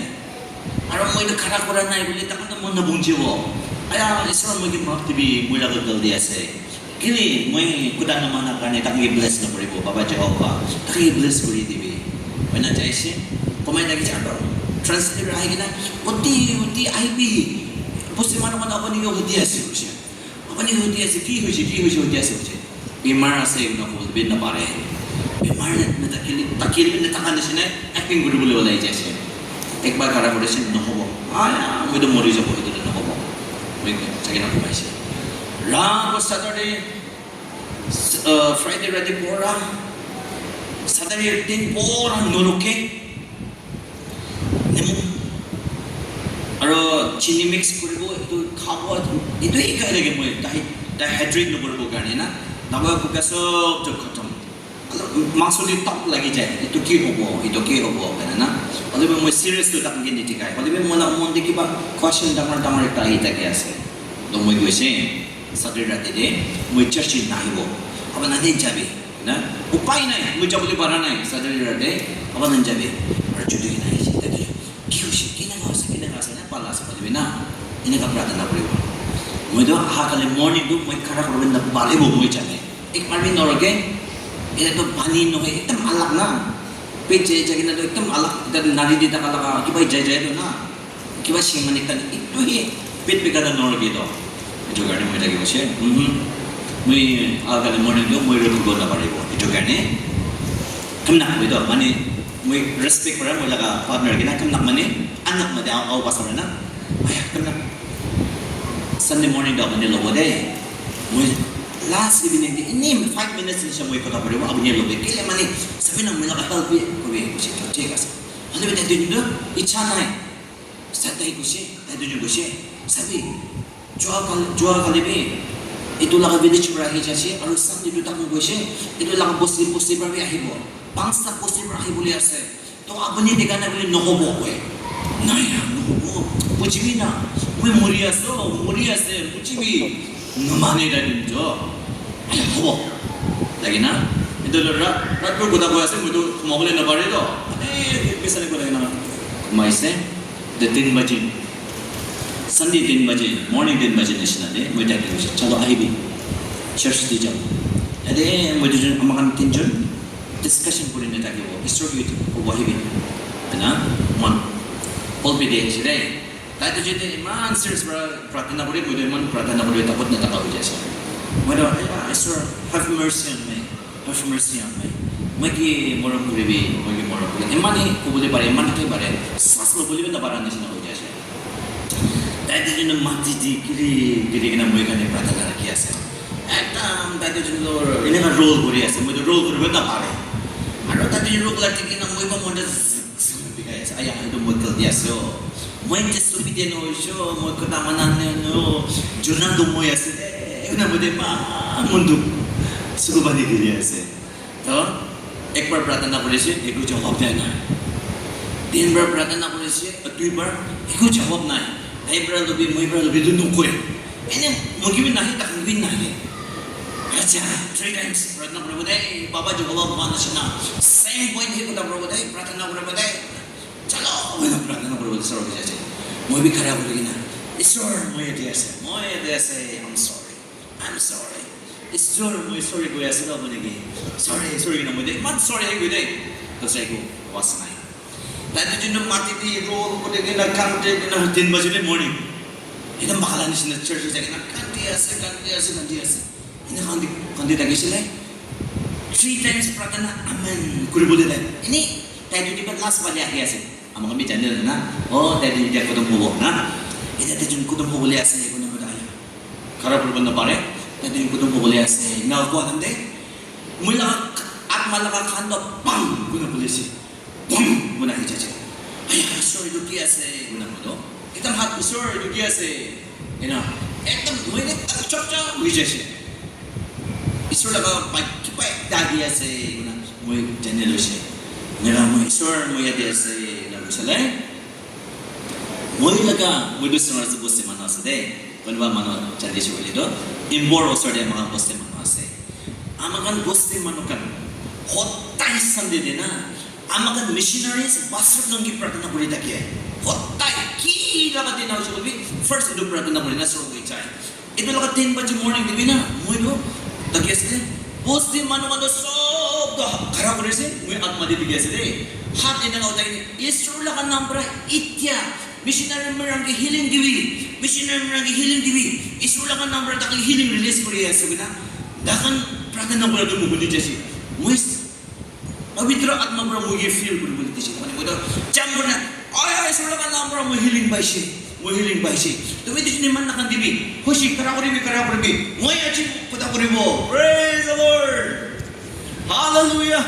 Aru moi tu khara kura nai koile takhan tu mon nabunjibo. Aya, Isor moi ke maaf dibi, moi laga galti ase. Kile moi kotha na mana karne takhan ke bless na koribo, Baba Jehovah. Takhan ke bless kori dibi. Hoina jaise, komai thaki ja to. Translator ahi kena, uti, uti, ahibi. Bosti manu khan apuni ke hudi ase, hoise. Apuni hudi ase, ki hoise, ki hoise, hudi ase, hoise. Bimar ase, na kobole bi na pare. Bimar na, na thakile, thakile bi na thaka nisina, acting kori bole ulai jaise. Ekbar khara kori ase, na hobo. Aya, moi to mori jabo, etu na hobo. Moi jai kena khumai ase. Rat ko Saturday, uh, Friday rati pura, Saturday din pura norokhe. Nemu. Aru chini mix koribo, etu khabo, etu ekai lage moi, dehydra-, dehydrate nokoribo karne na. Dawai buka sob tu khatam. Mangso te tak lagi jai, etu ki hobo, etu ki hobo, koina na. Hoile bi moi serious tu takhan ke nitikai. Hoile bi moi laga mon te kiba question dangor dangor ekta ahi thaki ase. To moi koise, Saturday rati te moi church te nahibo. Apuni nate jabi, na? Upai nai, moi jabole para nai, Saturday rati te. Apuni jabi. Aru chuti kena ahi ase, tate. Ki hoise, kineka ase, kineka ase, na pala ase, hoile bi na. Eneka pratana koribo. Moi to aha kali morning tu moi khara koribo na paribo, moi jane. Ekbar bi norokhe, etu tu pani nohoi, ekdam alag na. Pet jai jai kena tu ekdam alag, etu nari di thaka laga, kiba jai jai tu na. Kiba sing mani ekta, etu hi pet bika tu norokhe to. Etu karne moi thaki hoise, mhm. Moi, ah, kali morning tu moi rukhibo na paribo. Etu karne, kamnak moi to, mane, moi respect kora, moi laga partner kena, kamnak mane, anak mate au, au pastor na. Aya, kamnak. Sunday morning tu apuni lobo de. Moi last evening te, ini five minutes nisha moi kotha paribo, apuni loge kile mane, sabi na moi laga help bi koribi, koise, to thik ase. Hoile bi tai tu icha nai. Sa tai koise, tai tu koise, sabi, jua kal-, jua kali bi, itu laga village para ahi jai ase, aru Sunday tu takon koise, itu laga bosti, bosti para bi ahibo, panchta bosti para ahibole ase. To apuni dikha na bole nohobo koi. Nai na, nohobo. Bujibi na. Moi mori aso, mori ase, bujibi. Namane ta din jo. Ai, hobo. Lagi na. Itu lo ra, ra tu kotha koi ase, moi tu khuma bole na pare to. Ane, bisa ni kotha na. Khuma ase. The tin baji. Sunday tin baji, morning tin baji nisina de, moi tai koise, "Chalo, ahibi. Church te jabo." Ade, moi dujon, ama khan tinjon discussion kuri na thakibo, "Isor ki hobo ahibi." Ena, mon. Pulpit de ase de. Tai tu jete iman serious pra-, prarthana kuri, moi tu iman prarthana kuri, takut na taka hoi jai ase. Moi tu, "Ai, Isor, have mercy on me." Performance niya nai. Moi ki morom kuribi, moi ki morom kuribi. Iman hi kobole pare, iman thaki pare. Sas lo bole na para nisina hoi jai ase. Tai tu jino mati di kiri, kiri kena moi kane prarthana rakhi ase. Ekdam tai tu jino eneka roll kuri ase. Moi tu roll kuribo na pare. Aro tai tu roll kula tiki na moi pa mon ta zik, zik bikai ase. Aya, etu moi galti ase o. Moi Jisu bi de no hoishe, moi kotha mana ne no, jona to moi ase de, ena moi de pa, mon dukh, suku pani giri ase. To, ek bar prarthana korise, eko jawab dia nai. Tin bar prarthana korise, dui bar, eko jawab nai. Tai para lobi, moi para lobi, tu nokoi. Ene, moi ki bi nahi, tak bi nahi. Acha, three times prarthana koribo de, Baba Jehovah Baba nishina. Same point hi kotha koribo de, prarthana koribo de. Chalo, moi na prarthana koribo de, sorry, jai jai. Moi bi khara kuri kena, "Isor, moi yate ase, moi yate ase, I'm sorry, I'm sorry. Isor, moi sorry koi ase na, apuni ki. Sorry, sorry na, moi de, iman sorry koi de." To sai ko, was nai. Tai tu jino mati di roll kuri kena, kante kena, tin baji de morning. Ekdam bakala nisina church jai kena, kante ase, kante ase, kante ase. Ena khan di, khan di thakisile. Three times prarthana, amen, kuribole tai. Ene, tai tu kiba last pali ahi ase. Ama khan bi jane na. Oh, tai tu etia khatam hobo na. Etia tai jun khatam hobole ase, koina koi aya. Khara kuribo na pare. Tai tu jun khatam hobole ase. Na ko atan de. Moi la atma la khan to bam, koina bole ase. Bum! Koina ahi jaise. "Aya, Isor, etu ki ase?" Koina koile, ekdam hat, "Isor, etu ki ase?" Ena, ekdam, moi ekdam chop chop hoi jaise. Isor laga pai, kiba ekta ahi ase, koina moi jani loise. Ena moi, "Isor, moi yate ase," ena koise le. Moi laga, moi tu Singapore te bosti manu ase de. Konoba manu jani ase koile to, Impur osor te ama khan bosti manu ase. Ama khan bosti manu khan, hodai Sunday de na, ama khan missionaries, pastor khan ki prarthana kuri thake. Hodai ki laga din hoise koile bi, first etu prarthana kuri na shuru hoi jai. Etu laga tin baji morning de bi na, moi tu thaki ase. Bosti manu khan to sob to khara kuri ase, moi atma de dikhi ase de. Hat eneka uthai kena, Isor laga naam para itya missionary manu ke healing dibi, missionary manu ke healing dibi, Isor laga naam para takhan healing release kuri ase koina, takhan prarthana kura tu moi huni jaise. Moi Pavitra Atma para moi ke fill kuri bole dise. Mane moi to jump kurina, "Oi, oi, Isor laga naam para moi healing paise, moi healing paise." Tumi tu jini man na kandi bi, hoshi khara kuri bi, khara kuri bi. Moi aji kotha kuri bo. Praise the Lord. Hallelujah.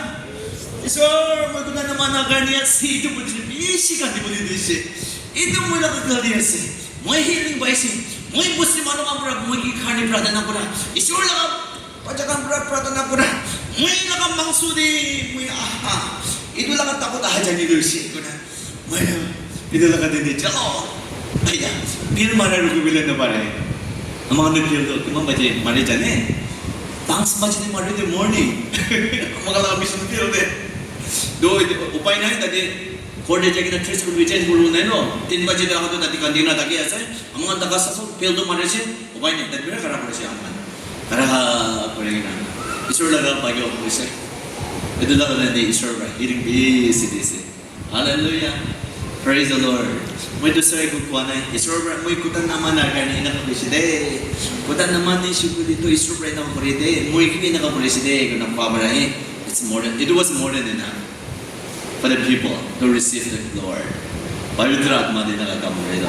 Isor, moi kotha na mana karne ase, etu moi bishi kandi bole dise. Etu moi laga galti ase. Moi healing paise. Moi bosti manu khan para moi ki karne prarthana kura. Isor laga bacha khan para prarthana kura. Moi laga mangso de, moi aha. Etu laga takot aha jani loise. Kona. Moi etu laga din de chalo. Aya, bill mara ruki bole na pare. Ama khan bill to kiman baje mare jane? Dance baje de mare de morning. Ama khan laga mission bill de. Do upai nai, tate ghor te jai kena dress kuri change kuri nai no. Tin baje de ahato tate kandi na thaki ase. Ama khan taka sasu bill to mare ase. Upai nai, tate bira khara kuri ase ama khan. Khara kuri kena. Isor laga bhagyo hoise. Etu laga din de Isor para healing bishi dise. Hallelujah. Praise the Lord. Moi to sai ko kua nai. Isor para moi kotha na mana karne eneka koise de. Kotha na mani shukuri to Isor para eneka kore de. Moi ki eneka korise de. Kona pa para he. It's more than, it was more than enough for the people to receive the Lord. Pavitra Atma de eneka kam kore do.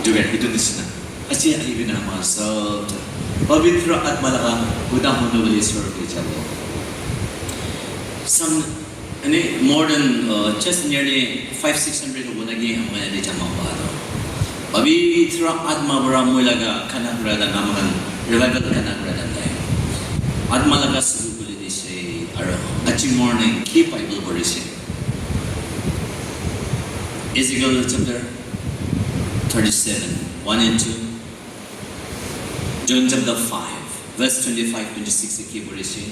Itu kan, itu nisina. Achi ahi bina ma sob. Pavitra Atma laga kuda hono bole sur ke jabo. Some, ani more than, uh, just nearly five, six hundred hobo lagi hum yate jama hua to. Pavitra Atma para moi laga khana kura da naam khan revival khana kura da nai. Atma laga suru bole dise aro aji morning ki Bible pore se. Ezekiel chapter thirty-seven, one and two. John chapter five, verse twenty-five, twenty-six ke pore se.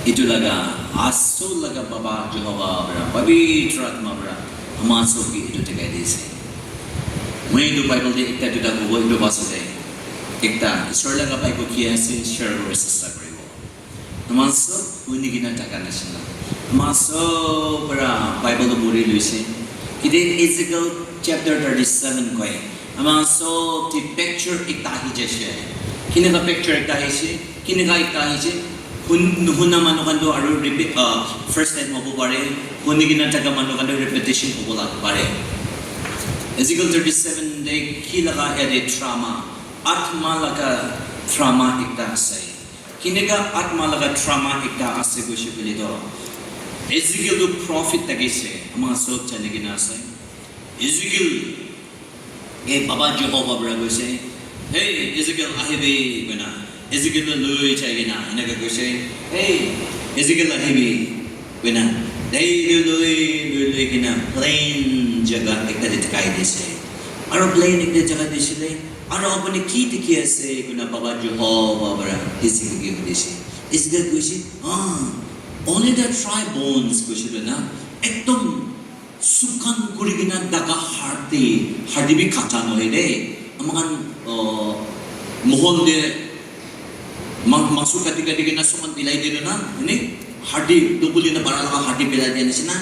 Itu laga, asol laga Baba Jehovah para, Pavitra Atma para, ama sob ke itu tekai dise. Moi itu Bible de ekta duta kobo itu bas ase. Ekta, Isor laga Bible ki ase, share kore sesta koribo. Ama sob huni kena taka nishina. Ama sob para Bible to muri luise. Ite Ezekiel chapter thirty-seven koi. Ama sob te picture ekta ahi jaise. Kineka picture ekta ahise, kineka ekta ahise. Hun, nuhuna manu khan to aru repeat, uh, first time hobo pare. Huni kena taka manu khan to repetition hobo laga pare. Ezekiel thirty-seven de ki laga yate drama, Atma laga drama ekta ase. Kineka Atma laga drama ekta ase koise koile to, Ezekiel tu prophet thakise, ama sob jani kena ase. Ezekiel, eh, Baba Jehovah para koise, "Hey, Ezekiel, ahibi," koina. Ezekiel tu loi jai kena, eneka koise, "Hey, Ezekiel, ahibi," koina. Tai tu loi, loi, loi kena plain jaga ekta te dikhai dise. Aro plain ekta jaga dise le, "Aro apuni ki dikhi ase?" koina Baba Jehovah para Ezekiel ke hudise. Ezekiel koise, "Ah, only the dry bones," koise le na. Ekdom sukan kuri kena daga hard te, hard te bi kacha nohoi de. Ama khan, uh, mohol de ma-, masu kati kati kena sukan pilai de na, ne? Hard te, dubuli na bara laga hard te pilai de nisina.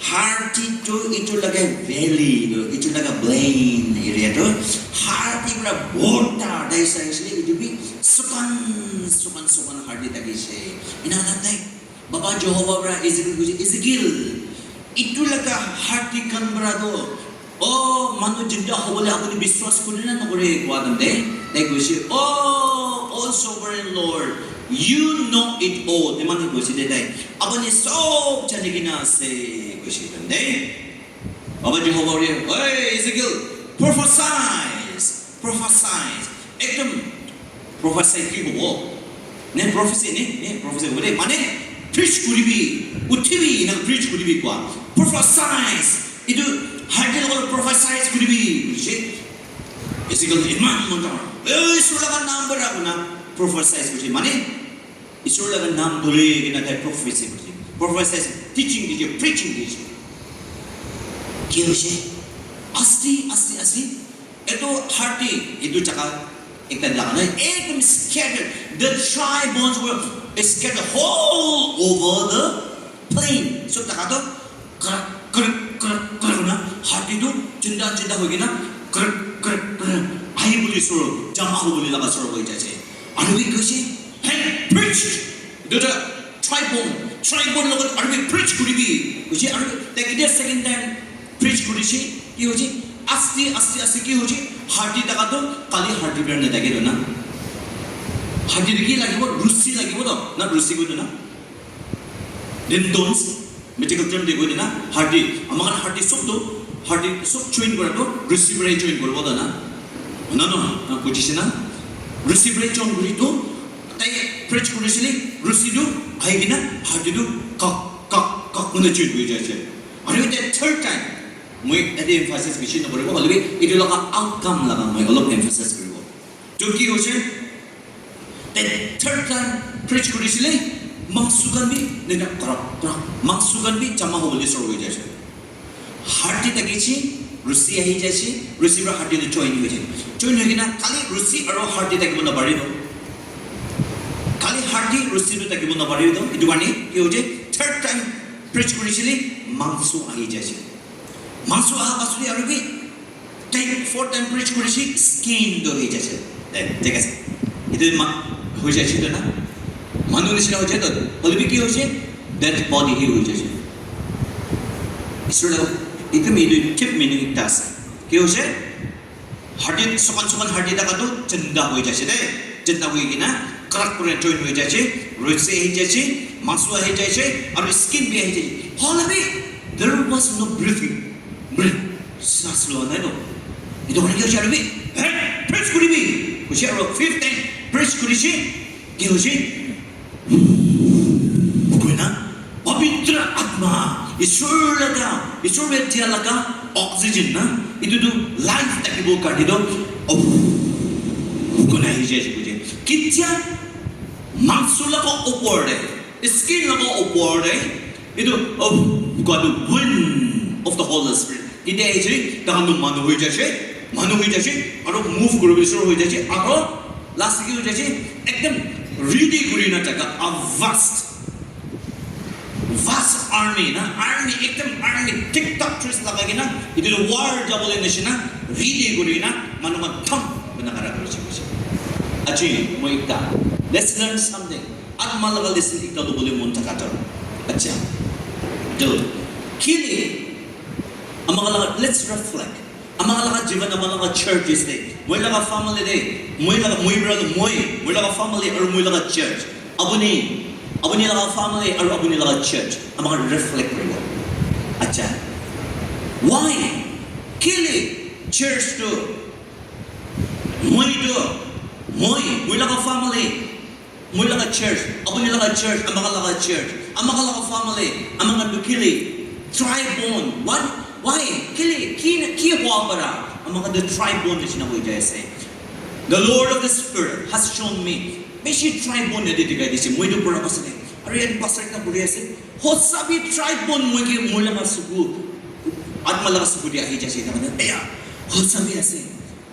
Hard te tu itu laga valley tu, itu laga plain area tu, hard te pura borta dai sai sile itu bi sukan, sukan, sukan hard te thakise. Ina na tai Baba Jehovah para Ezekiel koise, "Ezekiel, itu laga hard te khan para tu, oh, manu jinda hobole apuni biswas kure na nokore?" koa time te, tai koise, "Oh, oh, sovereign Lord, you know it all." Eman koise de tai, "Apuni sob jani kena ase," koise time te. Baba Jehovah ore, "Hey, Ezekiel, prophesize, prophesize." Ekdom prophesy ki hobo? Ne prophecy ne, ne prophecy hobo de. Mane preach kuribi, uthibi, ina preach kuribi koa. Prophesize. Itu hard te logot prophesize kuribi, koise. Ezekiel eman mon jai. "Ei, Isor laga naam para," koina prophesize koise. Mane Isor laga naam dhori kena tai prophecy kurishi. Prophesy, teaching dije, preaching dije. Ki hoise? Asti, asti, asti. Etu hard te, etu jaga ekta laga nai, ekdom scattered. The dry bones were scattered all over the plain. So, taka to krak, krak, krak, krak na, hard te tu chinda, chinda hoi kena, krak, krak, krak, ahi bole suru, jama ho bole laga suru hoi jaise. Aru bi koise, "Hey, preach!" Duita tribal, tribal logot aru bi preach kuribi. Koise aru tai ketia second time preach kurise, ki hoise? Aste, aste, aste ki hoise? Hard te taka to kali hard te bera na thake to na. Hard te ki lagibo? Rusi lagibo to. Na rusi koi to na. Tendons, medical term de koi de na, hard te, ama khan hard te sob to, hard te sob join kora to, rusi para join koribo to na. No, no, no, bujise na? Rusi para join kori to, tai preach korisile, rusi to, ahi kena, hard te to, kak, kak, kak, kona join kori jaise. Aru etia third time, moi yate emphasis bishi nokoribo, hoilebi etu laga outcome laga moi olop emphasis koribo. To ki hoise? Then third time preach kurisile, mangsu khan bi nena krak, krak, mangsu khan bi jama hobole suru hoi jaise. Hard te thakise, rusi ahi jaise, rusi para hard te join hoi jaise. Join hoi kena khali rusi aru hard te thakibo napare to. Khali hard te rusi to thakibo napare to. Etu karne ki hoise? Third time preach kurisile, mangsu ahi jaise. Mangsu aha pasuli aru bi tai fourth time preach kurise, skin to hoi jaise. Deh, thik ase. Etu ma-, hoi jaise to na? Manu nisina hoi jai to. Hoile bi ki hoise? Dead body hi hoi jaise. Isor laga, etu mi-, etu deep meaning ekta ase. Ki hoise? Hard te, sokan sokan hard te thaka to chinda hoi jaise de. Chinta hoi kena, karak kore join hoi jai ase, roise ahi jai ase, masu ahi jai ase, aru skin bi ahi jai ase. Hoile bi, there was no breathing. Breath, saas loa nai no. Etu hoile ki hoise aru bi, "Hey, praise kuribi." Hoise aru fifth time praise kurise, ki hoise? Koina, Pavitra Atma, Isor laga, Isor ke dia laga oxygen na, itu tu life thakibo karne tu, of, koina ahi jai ase koise. Ketia mangso laga opor te, skin laga opor te, itu, of, koa tu wind of the Holy Spirit. Ketia ahi ase, tahan tu manu hoi jai ase, manu hoi jai ase, aru move kuri bole shuru hoi jai ase, aru last ki hoi jai ase, ekdam ready kuri na thaka, a vast, vast army na, army, ekdam army, thik thak dress lagai kena, etu tu war jabole nishina, ready kuri na, manu khan tham kuri na khara kuri ase. Aji, moi ekta, let's learn something. Atma laga lesson ekta lobole mon thaka toh. Acha. To, kile, ama laga, let's reflect. Ama laga jivan, ama laga church ase. Moi laga family te, moi laga, moi brother, moi, moi laga family aru moi laga church. Apuni, apuni laga family aru apuni laga church. Ama reflect koribo. Acha. Why? Kile church tu, moi tu, moi, moi laga family, moi laga church, apuni laga church, ama laga church, ama laga family, ama khan tu kile, tribe bond. What? Why? Kile, ki, ki hua para? Ama khan tu tribe bond nishina hoi jai ase. The Lord of the Spirit has shown me. Bishi tribe bond yate dikhai dise. Moi tu pura pasal te. Aru yate pastor ekta buri ase. Hosa bi tribe bond moi ke moi laga suku. Atma laga suku dia ahi jai ase. Eya. Hosa bi ase.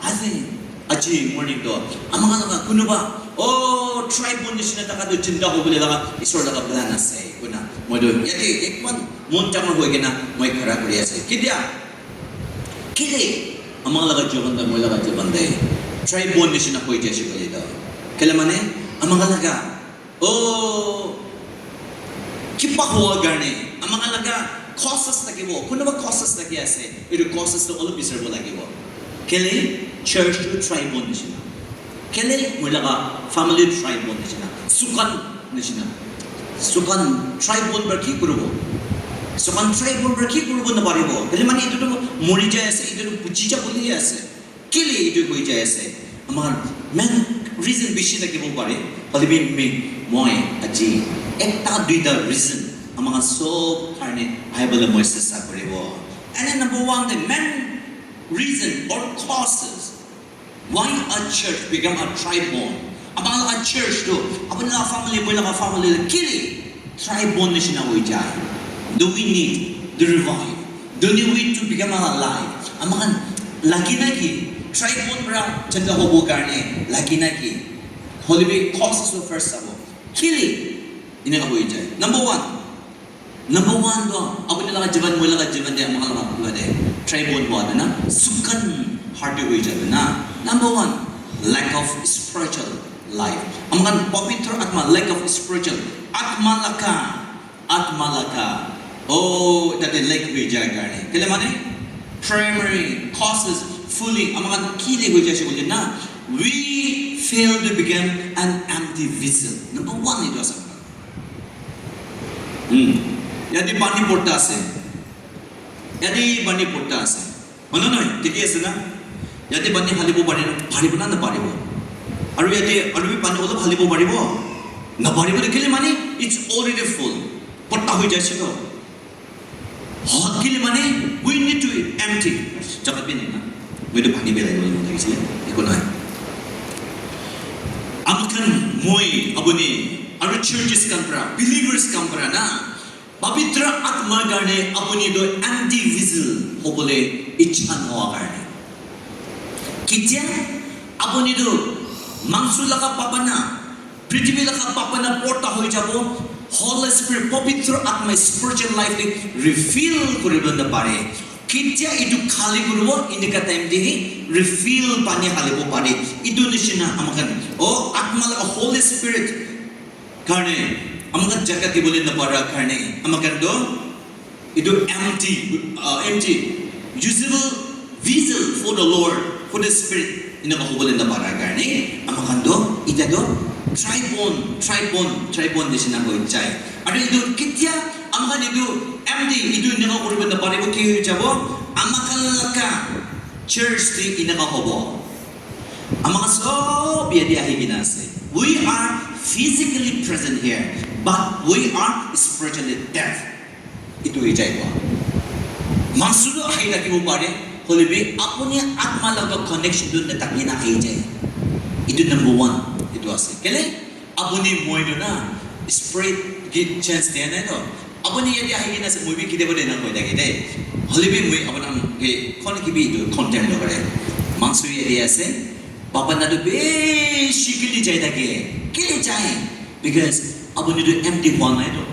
Ase, aji morning to, ama khan laga kunuba, oh, tribe bond nishina thaka tu chinta hobole laga, Isor laga plan ase, kuna. Moi tu yate ekman mon dangor hoi kena moi khara kuri ase. Ketia? Kile? Ama laga jiban te, moi laga jiban te, tribe bond nishina hoi jai ase koile to. Kile mane, ama khan laga Oh, kiba hua karne, ama khan laga causes thakibo, kunuba causes thaki ase, etu causes to olop bisaribo lagibo. Kile church to tribe bond nishina. Kile moi laga family tribe bond nishina. Sukan nishina. Sukan tribe bond para ki kuribo? Sukan tribe bond para ki kuribo naparibo? Kile mane etu to mori jai ase, etu to buji jabole ase. Kile etu hoi jai ase? Ama khan main reason bishi thakibo pare, hoile bi mi, moi aji ekta duita reason ama khan sob karne ahi bole moi chesta kuribo. And then number one, the main reason or causes why a church become a tribe bond. Ama laga church tu, apuni laga family, moi laga family, kile tribe bond nishina hoi jai. Do we need the revive? Do we need to become alive? Ama khan lagi na ki? Tribe bond para chinta hobo karne lagi na ki? Hoile bi causes of first sabo. Kile eneka hoi jai. Number one. Number one to, apuni laga jiban, moi laga jiban te, ama laga pura te, tribe bond hua de na, sukan heart te hoi jai de na. Number one, lack of spiritual life. Ama khan pavitra atma, lack of spiritual. Atma laga, atma laga. Oh, tate lack hoi jai karne. Kile mane? Primary causes, fooling. Ama khan kile hoi jai ase koile na? We fail to become an empty vessel. Number one, etu ase. Hmm. Yate pani porta ase. Yate pani porta ase. Hoina nohoi, dikhi ase na? Yate pani halibo pare, paribo na naparibo? Aru yate, aru bi pani olop halibo paribo? Naparibo, kile mane, it's already full. Porta hoi jai ase to. Hot kile mane, we need to empty. Jaga bi nai na. Moi to pani belai bole mon lagise, eko nai. Ama khan, moi, apuni, aru churches khan para, believers khan para na, Pavitra Atma karne apuni tu empty vessel hobole ichha noa karne. Ketia apuni tu mangso laga papa na, prithibi laga papa na porta hoi jabo, Holy Spirit, Pavitra Atma spiritual life te refill kuri bole na pare. Ketia etu khali kuribo, eneka time te hi refill pani halibo pare. Etu nishina ama khan, oh, Atma laga Holy Spirit karne, ama khan jaga dibole napara karne, ama khan to etu empty, uh, empty, usable vessel for the Lord, for the Spirit, eneka hobole napara karne, ama khan to Etia toh dry bone, dry bone, dry bone nishina hoi jai. Aru etu ketia ama khan etu empty, etu eneka kuribo naparibo, ki hoi jabo? Ama khan laga church te eneka hobo. Ama khan sob yate ahi kena ase. We are physically present here, but we are spiritually dead. Etu hoi jai koa. Mangso tu ahi thakibo pare, hoile bi apuni atma laga connection tu nathaki na ahi jai. Etu number one, etu ase. Kele apuni moi tu na spirit ki chance dia nai to. Apuni yate ahi kena ase, moi bi kitiaba de na koi thake de. Hoile bi moi apuna ke kon ki bi etu condemn no kare. Mangso yate ase, baba na tu bishi kili jai thake. Kili jai. Because apuni tu empty hua nai to.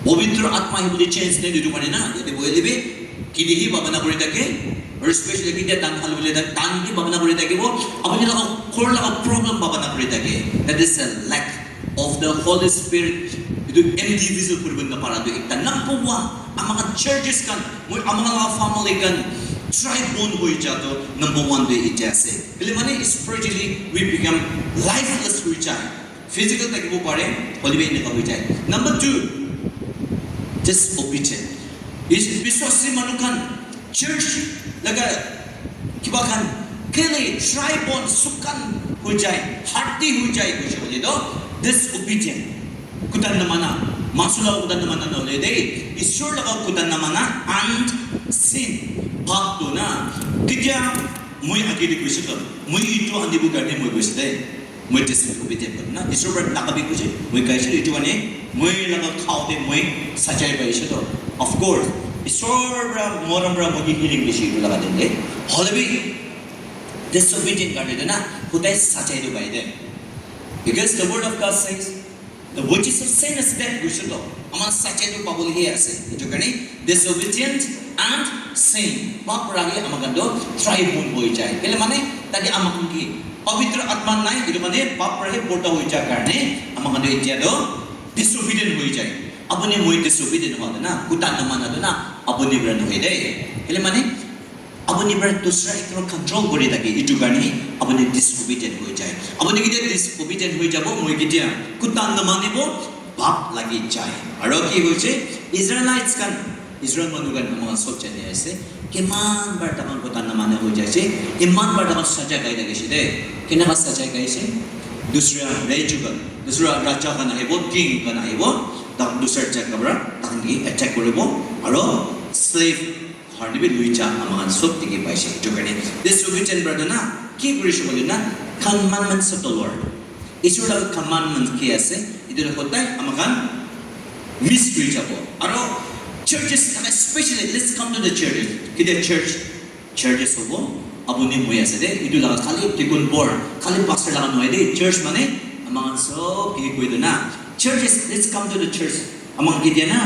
Pavitra Atma hi bole chance nai ditu karne na. Yate boile bi kiti hi bhabana kuri thake. Aru especially ketia tan hal bole tan hi bhabana kuri thake bo. Apuni laga ghor laga problem bhabana kuri thake. That is a lack of the Holy Spirit. Etu empty vessel kuribo napara tu ekta number one. Ama khan churches khan, moi ama khan laga family khan dry bone hoi ja to number one tu etia ase. Kile mane spiritually we become lifeless hoi jai. Physical thakibo pare, hoile bi eneka hoi jai. Number two, disobedient. Is biswasi manu khan church laga kiba khan kele dry bone sukan hoi jai, hardi hoi jai koise koile to disobedient. Kuta namana, mangso laga kuta namana nohole de, Isor laga kuta namana and sin, pap tu na. Ketia moi age de koise to, moi itu anibo karne moi koise de. Moi disobedient kuri na, Isor para nakabi kuche, moi kaise itu mane, moi laga khao te moi sajai paise to. Of course, Isor para morom para moi healing bishi itu laga din de. Hoile bi disobedient karne de na, hudai sajai tu pai de. Because the word of God says, the wages of sin is death, kuise to. Ama sajai tu pabole he ase. Itu karne disobedient and sin. Pap para he ama khan to dry bone hoi jai. Kile mane, tate ama khan ki Pavitra Atma nai, itu mane pap para he borta hoi jai karne, ama khan to etia to disobedient hoi jai. Apuni moi disobedient hua to na, kuta namana to na, apuni para nohoi de. Kile mane, apuni para dusra ekta control kuri thake, itu karne apuni disobedient hoi jai. Apuni ketia disobedient hoi jabo, moi ketia kuta namanibo, pap lagi jai. Aru ki hoise, Israelites khan, Israel manu khan, ama khan sob jani ase, kiman bar takhan kuta namani hoi jai ase, iman bar takhan saja khai thakise de. Keneka saja khai ase? Dusra raja khan, dusra raja khan ahibo, king khan ahibo, tak dusra jaga para takhan ke attack kuribo, aru slave karne bi lui ja ama khan sob dikhi paise. Itu karne disobedient para tu na, ki kurise koile na, commandments of the Lord. Isor laga commandment ki ase, itu tu hodai ama khan miss kuri jabo. Aru churches, especially, let's come to the churches. Ketia church, churches hobo, apuni moi ase de, itu laga khali deacon board, khali pastor laga nohoi de, church mane ama khan sob ki koi tu na. Churches, let's come to the church. Ama khan ketia na,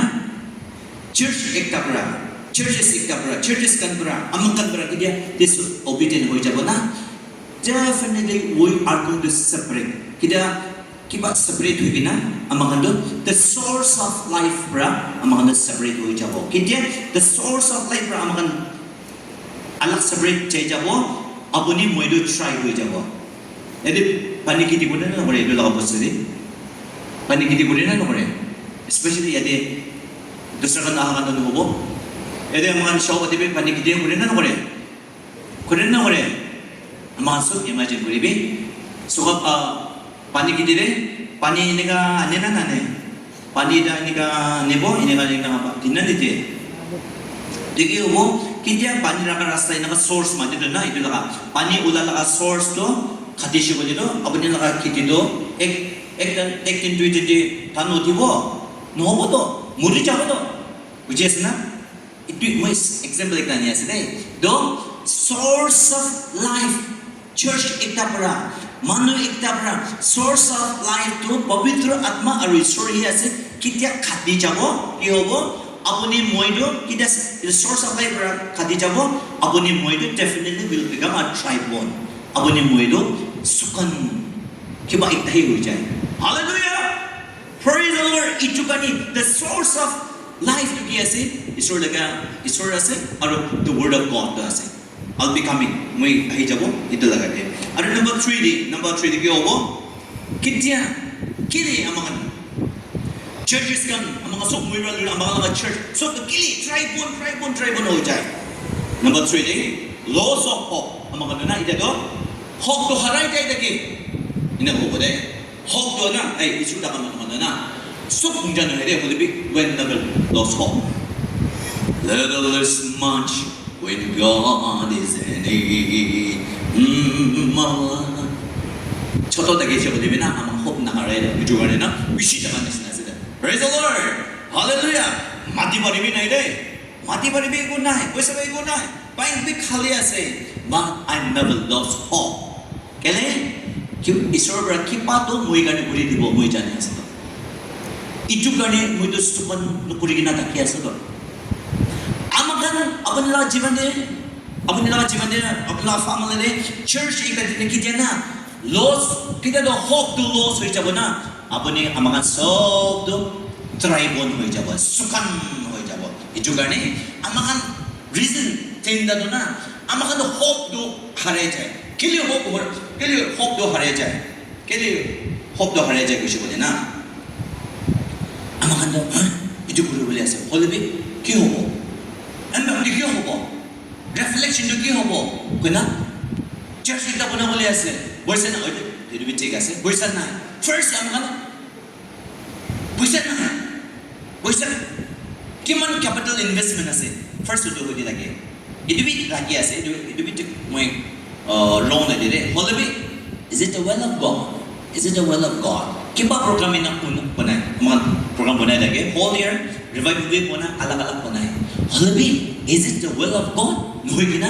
church ekta para, churches ekta para, churches khan para, ama khan para ketia disobedient hoi jabo na, definitely we are going to separate. Ketia kiba separate hoi kena, ama khan to the source of life para ama khan to separate hoi jabo. Ketia the source of life para ama khan alag separate jai jabo, apuni moi tu dry hoi jabo. Yate pani kheti kore na nokore, etu laga bosti te pani kheti kore na nokore? Especially yate dusra khan aha khan to nohobo. Yate ama khan shop te bi pani kheti kore na nokore? Kore na nokore? Ama khan sob imagine kuri bi. Sob, ah, pani kheti te pani eneka ane na nane? Pani ta eneka nebo, eneka eneka ba, tina nite. Dikhi hobo, ketia pani rakha rasta eneka source mati tu na, etu laga pani ula laga source tu khatishe koile tu, apuni laga kheti tu ek, ek din, ek din, dui din te dhan uthibo, nohobo to, muri jabo to. Buji ase na? Etu moi example ekta ani ase de. The source of life, church ekta para, manu ekta para, source of life tu pavitra atma aru Isor hi ase. Ketia khati jabo, ki hobo? Apuni moi tu ketia source of life para khati jabo, apuni moi tu definitely will become a dry bone. Apuni moi tu sukan kiba ekta hi hoi jai. Hallelujah! Praise the Lord. Itu karne, the source of life tu ki ase? Isor laga, Isor ase, aru the word of God tu ase. I'll be coming. Moi ahi jabo, itu laga te. Aru number three di, number three di ki hobo? Ketia, kile ama khan churches khan, ama khan sob moi ra lura, ama khan laga church sob toh kile dry bone, dry bone, dry bone hoi jai. Number three de, loss of hope. Ama khan na, ita toh hope toh harai jai thake. Ina hobo de. Hope toh na, ai, isu ta khan na, sob hoi jai na de, hoile bi, when number lost hope. Little is much when God is in it. Mm, mama. Choto thaki se hoile bi na, ama hope na harai de. Itu karne na, bishi jaka nisina ase de. Praise the Lord. Hallelujah. Mati paribi nai de. Mati paribi eku nai. Poisa bi eku nai. Bank bi khali ase. But I never lost hope. Kele? Ki, Isor para kiba toh moi karne kuri dibo, moi jani ase toh. Itu karne moi toh sukan nokuri kena thaki ase toh. Ama khan apni laga jiban de, apni laga jiban de, apni laga family de, church ekta dine ki jana, loss, kita toh hope toh loss hoi jabo na, apni ama khan sob toh dry bone hoi jabo, sukan hoi jabo. Itu karne ama khan reason tinta toh na, ama khan toh hope toh harai jai. Kile hope har-, kile hope toh harai jai. Kile hope toh harai jai koise koile na. Ama khan toh, "Huh? Etu kuri bole ase. Hoile bi ki hobo? End up ki hobo? Reflection toh ki hobo?" Koina, "Church ekta bana bole ase. Poisa nai." Etu bi thik ase. Poisa nai. First ama khan, poisa nai. Poisa. Kiman capital investment ase? First etu hoi di lage. Etu bi lagi ase, etu, etu bi thik moi, uh, wrong nai de. Hoile bi, is it the will of God? Is it the will of God? Kiba program ina un-, banai, mon program banai lage. Whole year, revival bi banai, alag alag banai. Hoile bi, is it the will of God? Nohoi kena,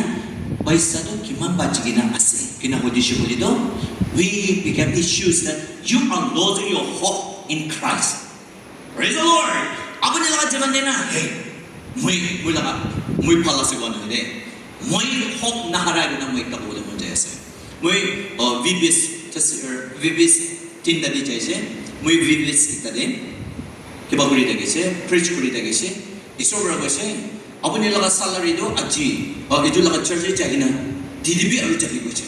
paisa toh kiman bachi kena ase. Kena hoi di shi koile toh, we become issues that you are losing your hope in Christ. Praise the Lord. Apuni laga jiban de na, hey, moi, moi laga, moi bhal ase koa nahoi de. Moi hope naharai kena moi ekta kobole mon jai ase. Moi, uh, V B S, just, uh, V B S tinta de jai ase. Moi V B S ekta de kiba kuri thaki ase, preach kuri thaki ase. Isor para koise, "Apuni laga salary toh aji, uh, etu laga church te jai kena di dibi aru jai," koise.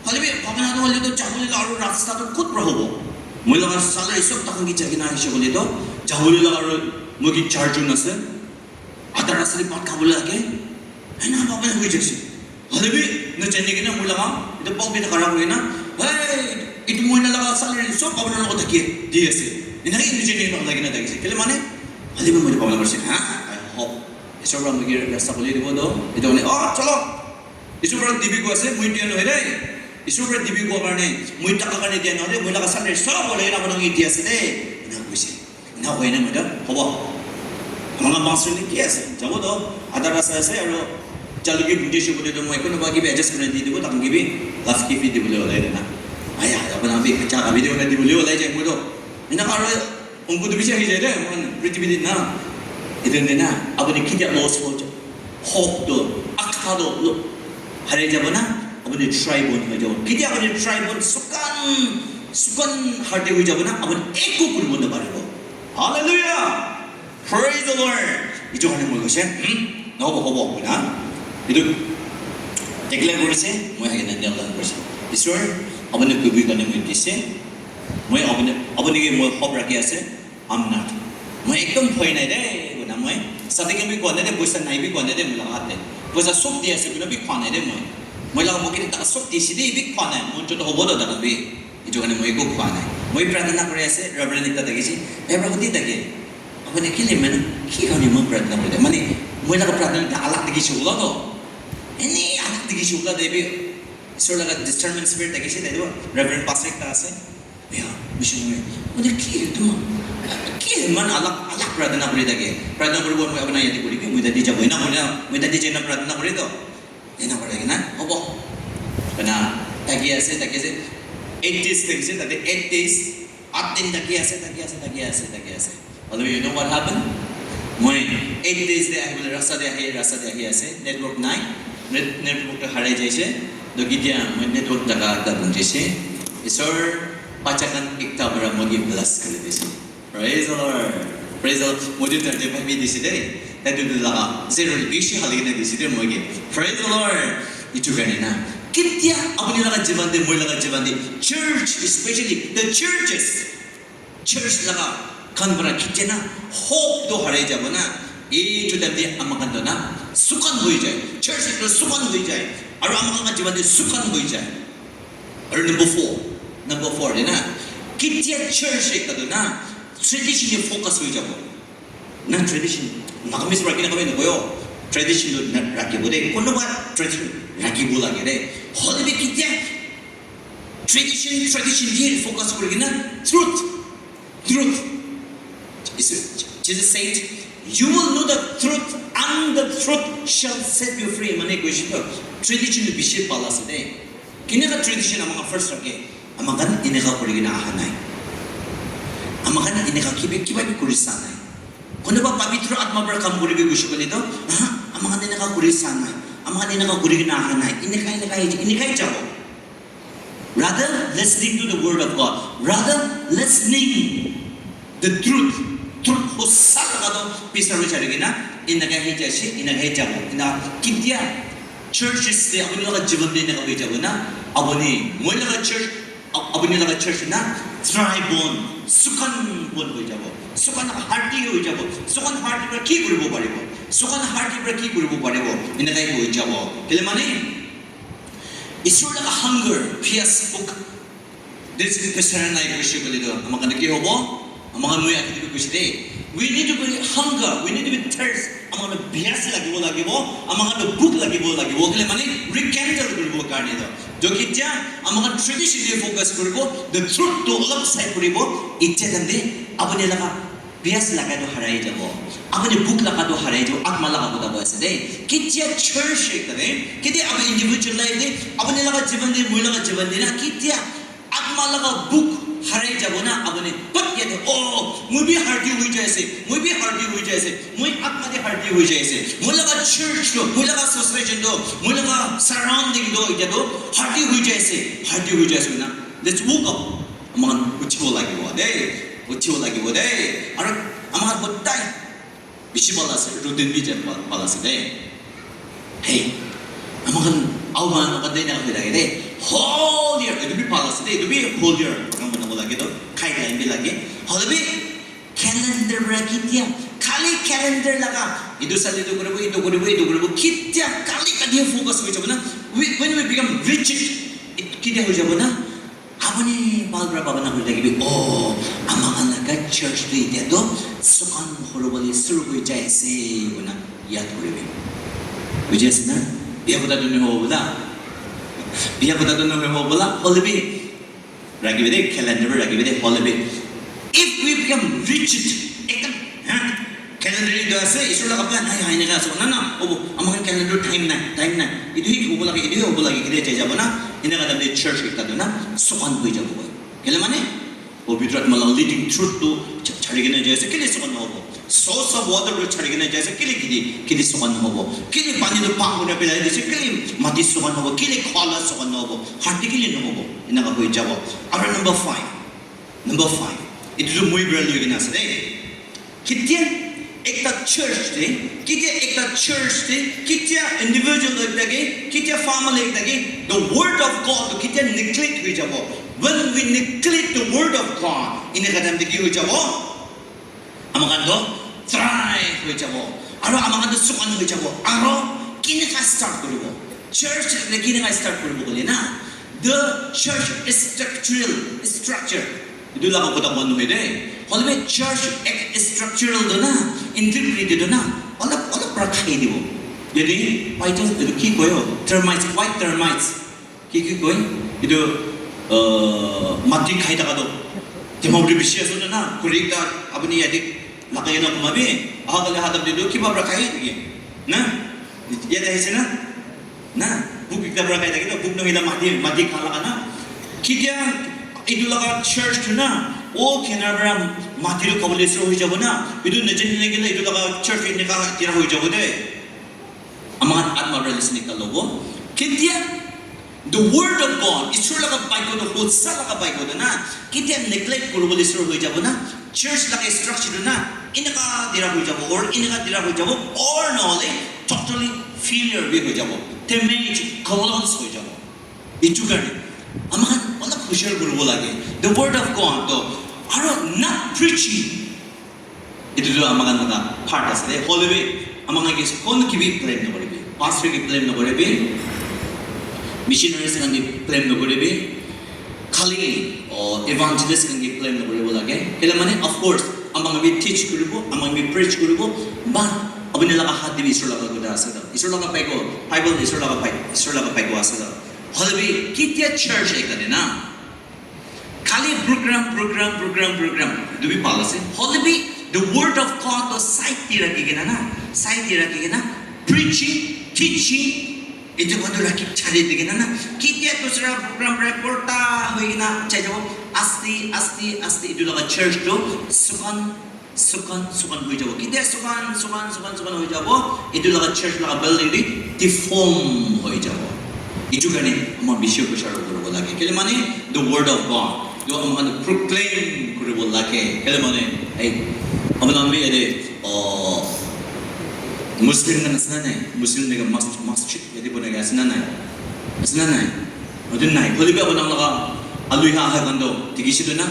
Hoile bi bhabna toh hoile toh jabole la aru rasta toh kot pra hobo? Moi laga salary sob takhan ki jai kena ahishe koile toh jabole la aru moi ki charjon ase. Adha rasta te bhat khabole age. Ena bhabna hoi jaise. Hoile bi na jani kena moi laga etu pok bi khara kuri na, "Hey, etu moi na laga salary sob apna logot thaki di ase." Ena hi na jani kena ulai kena thakise. Kile mane? Hoile bi moi bhabna korise, ha? I hope. Isor pra moi ki rasta khuli dibo toh. Etu mane, "Oh, chalo." Isor pra dibi koa ase, moi dia nohoi de. Isor pra dibi koa karne, moi taka karne dia nohoi de, moi laga salary sob ulai na apna ke dia ase de. Ena koise. Ena koi na moi toh, "Hobo. Apna laga pastor ni ki ase? Jabo toh, adha rasta ase, aru jaluki bhundi shi koile toh moi kunuba kibi adjust kuri di dibo, takhan kibi last kibi dibole ulai de na." Aya, apna bi jaga bi dibole ulai jai moi toh. Ena aru Unku tu bishi ahi jai de, moikhan prithibi te na. Etu hoile na, apuni ketia loss hoi jabo? Hope tu, akha tu lo-, harai jabo na, apuni dry bone hoi jabo. Ketia apuni dry bone sukan, sukan hardi hoi jabo na, apuni eku kuribo naparibo. Hallelujah! Praise the Lord! Etu karne moi koise, hmm? Nohobo, hobo, hobo na. Etu declare korise, moi ahi kena declare korise. Isor, apuni kubi karne moi dise. Moi apuni, apuni ke moi hope rakhi ase. I'm not. Moi ekdom bhoi nai de, koina moi. Sadi khan bi koa nai de, poisa nai bi koa nai de, moi laga hat te. Poisa sob di ase, koina bi khoa nai de moi. Moi laga pocket te taka sob di ase de, bi khoa nai. Mon chota hobo toh taka bi. Etu karne moi eku khoa nai. Moi pratana kuri ase, Reverend ekta thaki ase. Reverend koti thake. Apuni kile mane, ki karne moi pratana kuri de? Mane, moi laga pratana ta alag dikhi se hola toh. Eni alag dikhi se hola de bi. Isor laga discernment spirit thaki ase, tai toh Reverend pastor ekta ase. Ya, missionary. Moi toh ki etu? Ki iman alag, alag pratana kuri thake? Pratana kuribo moi apuna yate kuribi, moi tate jabo. Ena kuri na, moi tate jai na pratana kuri toh. Ena kuri kena, hobo. Kena, thaki ase, thaki ase. Eight days thaki ase, tate eight days. At din thaki ase, thaki ase, thaki ase, thaki ase. Hoile you know what happened? Moi eight days te ahi bole rasta te ahi, rasta te ahi ase. Network nai. Net-, network tu harai jaise. To ketia moi network jaga ekta punchise. Isor, bacha khan ekta para moi ke bless kuri dise. Praise the Lord. Praise the Lord. Moi tu tate bhabi dise de. Tate tu laga zero bishi hali kena dise de moi ke. Praise the Lord. Itu karne na. Ketia apuni laga jiban te, moi laga jiban te, church, especially the churches, church laga khan para ketia na hope to harai jabo na, etu time te ama khan to na sukan hoi jai, church ekta sukan hoi jai, aru ama khan laga jiban te sukan hoi jai. Aru number four, number four de na, ketia church ekta to na tradition te focus hoi jabo. Na tradition, Nagamese para kina kami nakoyo, tradition to na rakibo de, kono ba tradition rakibo lage de. Holy be ketia tradition, tradition ke focus kori kina truth, truth. Jesus said, "You will know the truth, and the truth shall set you free." Mane koise to tradition to bishi pala ase de. Kineka tradition ama first rakhe, ama khan eneka kori kina aha nai. Ama khan eneka kiba kiba bi kori sa nai. Kono ba pavitra atma para kam kori bi koise koile to, aha, ama khan eneka kori sa nai. Ama khan eneka kori kina aha nai. Eneka eneka eneka jabo. Rather listening to the word of God, rather listening the truth, truth hosa laga to bisar chari kina, eneka he jaise, eneka he jabo, ena ketia churches te apuni laga jiban te eneka hoi jabo na, apuni moi laga church, apuni laga church na dry bone, sukan bone hoi jabo, sukan hardi hoi jabo, sukan hardi para ki koribo paribo, sukan hardi para ki koribo paribo, eneka hoi jabo, kile mane Isor laga hunger, pias buk. This is the question I wish you to do. Ama khan ki hobo? Ama khan moi ati bi kuchhi de. We need to be hunger, we need to be thirst. Ama khan pias lagibo lagibo, ama khan buk lagibo lagibo. Kile mane rekindle koribo karne to. Jo ketia ama khan tradition te focus koribo, the truth to olop side koribo, itia time te apuni laga pias laga to harai jabo. Apuni buk laga to harai jabo. Atma laga kotha koi ase de. Ketia church ekta de, ketia apuni individual life de, apuni laga jiban de, moi laga jiban de na, ketia atma laga buk harai jabo na, apuni pat yate, "Oh, moi bi hardi hoi jai ase, moi bi hardi hoi jai ase, moi atma de hardi hoi jai ase, moi laga church to, moi laga society to, moi laga surrounding to, etia to hardi hoi jai ase, hardi hoi jai ase na." Let's woke up. Ama khan uthibo lagibo de, uthibo lagibo de. Aru ama khan hodai bishi bhal ase, routine bi jan bhal, bhal ase de. Hey, ama khan au man khan de na hoi lage de. Whole year, etu bi bhal ase de, etu bi whole year program banabo lage to, khai line bi lage. Hoile bi calendar para ketia, khali calendar laga, etu sale etu koribo, etu koribo, etu koribo, ketia khali kati focus hoi jabo na. We, when we become rigid, it ketia hoi jabo na, apuni bhal para bhabna kuri thakibi, "Oh, ama khan laga church tu etia tu sukan horobole suru kuri jai ase," koina yad kuribi. Buji ase na? Biya kotha tu nohobo bola. Biya kotha tu nohobo bola. Hoile bi rakibi de, calendar bi rakibi de, hoile bi. If we become rigid, ekdam, ha? Calendar etu ase, Isor laga plan hai, hai, eneka ase. Na, na, hobo, ama khan calendar time nai, time nai. Etu hi hobo lage, etu hi hobo lage, kile jai jabo na. Eneka time te church ekta tu na, sukan hoi jabo koi. Kile mane, pavitra atma laga leading truth tu ch-, chari kena jai ase, kile sukan hobo. Source of water tu chari kena jai ase, kile kile, kile sukan hobo. Kile pani tu pang kena pelai dise, kile mati sukan hobo, kile khwala sukan hobo. Hati kile nohobo. Eneka hoi jabo. Aru number five. Number five. Etu tu moi para loi kena ase de. Ketia ekta church te, ketia ekta church te, ketia individual ekta ke, ketia family ekta ke, the word of God to ketia neglect hoi jabo. When we neglect the word of God, eneka time te ki hoi jabo? Ama khan to dry hoi jabo. Aru ama khan to sukan hoi jabo. Aru kineka start koribo? Church ekta kineka start koribo koile na, the church is structural, structure. Etu laga kotha koa nohoi de. Hoile bi church ek structural tu na, integrity tu na, olop, olop para khai dibo. Yate by chance etu ki koi ho? Termites, white termites. Ki ki koi? Etu, uh, mati khai thaka tu. Dimapur te bishi ase na, khuri ekta apuni yate lagai kena ghumabi, aha kali hatam te tu kiba para khai thake. Na? Yate ahise na? Na, book ekta para khai thake na, book nohila mati, mati kha laga na. Ketia etu laga church tu na, o kena para mati tu khabole suru hoi jabo na. Etu najani nagila etu laga church eneka tira hoi jabo de. Ama khan atma para lesson ekta lobo. Ketia the word of God, Isor laga Bible tu, hotsa laga Bible tu na, ketia neglect kuribole suru hoi jabo na, church laga structure tu na, eneka tira hoi jabo, or eneka tira hoi jabo, or nohole totally failure bi hoi jabo, damage, collapse hoi jabo. Etu karne ama khan olop hushar kuribo lage. The word of God to, aro not preaching. Etu tu ama khan laga part ase de. Hoile bi ama khan ke kon ki bi blame nokoribi. Pastor ke blame nokoribi. Missionaries khan ke blame nokoribi. Khali, oh, evangelist khan ke blame nokoribo lage. Kile mane, of course, ama khan bi teach kuribo, ama khan bi preach kuribo. But apuni laga hat de bi Isor laga kotha ase to. Isor laga pai ko, Bible Isor laga pai, Isor laga pai ko ase to. Hoile bi ketia church ekta de na. Khali program, program, program, program. Etu bi bhal ase. Hoile bi the word of God to side te rakhi kena na, side te rakhi kena, preaching, teaching, etu khan tu rakhi chari de kena na. Ketia dusra program para korta hoi kena chai jabo. Asti, asti, asti etu laga church tu sukan, sukan, sukan hoi jabo. Ketia sukan, sukan, sukan, sukan hoi jabo. Etu laga church laga building bi deform hoi jabo. Etu karne ama bishi hushar kuribo lage. Kile mane the word of God. Etu ama khan proclaim kuribo lage. Kile mane, hey, ama khan bi yate, oh, Muslim khan ase na nai? Muslim laga mas-, masjid yate banai ase na nai? Ase na nai? Etu nai. Hoile bi apuni laga alu ha ha khan to dikhi se na?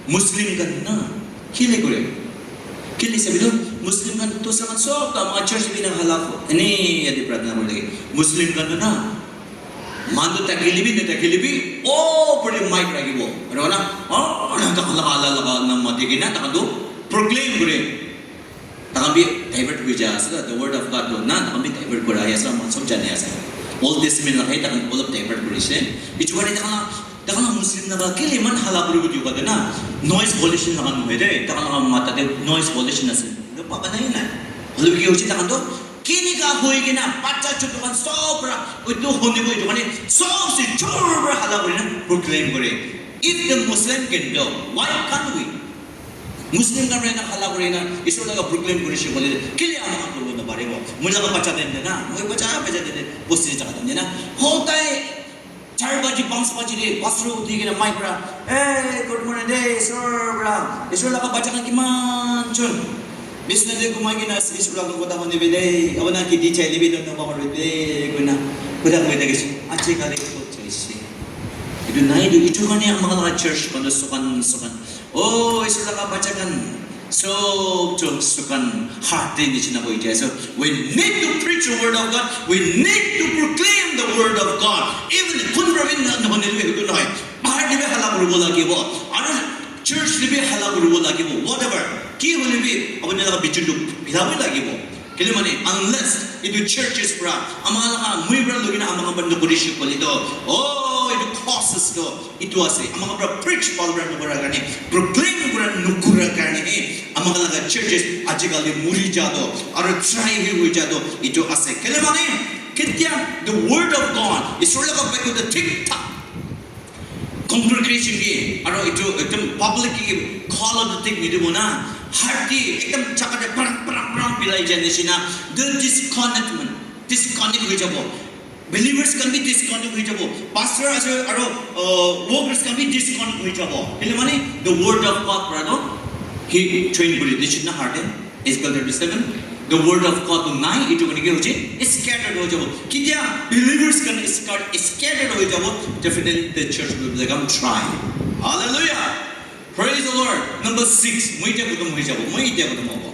Muslim khan na, kile kore? Kile sabi to, Muslim khan to sa khan sob to ama church bi na hala ko. Ene yate pratna kore. Muslim khan to na, manu thakile bi, nathakile bi, oh, pore mic rakhibo. Aro na, oh, na ta hala hala laga na mati kena ta to proclaim kore. Takhan bi divert hoi ja ase la, the word of God to na, takhan bi divert kura ase, ama sob jani ase. Old Testament la hai takhan olop divert kurise. Etu karne takhan la, takhan la Muslim la kile iman hala kuri kuri koi na, noise pollution la kan hoi de, takhan la mata de noise pollution ase. Etu papa nai na. Hoile ki hoise takhan to, kini ka hoi kena, bacha chutu khan sob ra, etu hone ko etu karne, sob se jor pra hala kuri na, proclaim kore. If the Muslim can do, why can't we? Muslim khan para ena hala kuri na Isor laga proclaim kuri se koile kile ama khan kuribo naparibo? Moi laga bacha time te na, moi bacha bacha time te bosti jaga time te na, hodai char baji, panch baji te pastor uthi kena mic para, "Hey, good morning de, Isor para, Isor laga bacha khan kiman jon bisna te gumai kena ase, Isor laga kotha huni bole, apuna ki di chai libi don na bahar de," koina kotha koi thakise. Aji kali kot jaise? Etu nai tu, etu karne ama laga church khan tu sukan sukan. Oh, Isor laga bacha khan, sob to sukan heart te nishina hoi jai. So, we need to preach the word of God. We need to proclaim the word of God. Even kun pra bi na, na, na, na, na, bahar te bi hala kuribo lagibo. Aru church te bi hala kuribo lagibo. Whatever. Ki hole bi, apuni laga bichon tu bila bi lagibo. Kile mane, unless etu churches pra, ama laga moi pra loi kena ama khan pra nokuri shi koile to, oh, etu causes to, etu ase, ama khan pra preach bhal pra nokura karne, proclaim kura nokura karne he, ama khan laga churches ajikali muri ja to, aru dry hoi ja to, etu ase. Kile mane, ketia the word of God, Isor laga Bible to thik thak congregation ke, aru etu ekdom public ke call out thik nidibo na, heart ke ekdom jaga te prang, prang, prang bilai jai nishina, the disconnectment, disconnect hoi jabo. Believers khan bi disconnect hoi jabo. Pastor ase aru, uh, workers khan bi disconnect hoi jabo. Kile mane, the word of God pra to, he train kuri, they should not harden. Ezekiel thirty-seven, the word of God tu nai, etu karne ki hoise, scattered hoi jabo. Ketia believers khan scat-, scattered hoi jabo, definitely the church will become dry. Hallelujah. Praise the Lord. Number six, moi etia khatam hoi jabo, moi etia khatam hobo.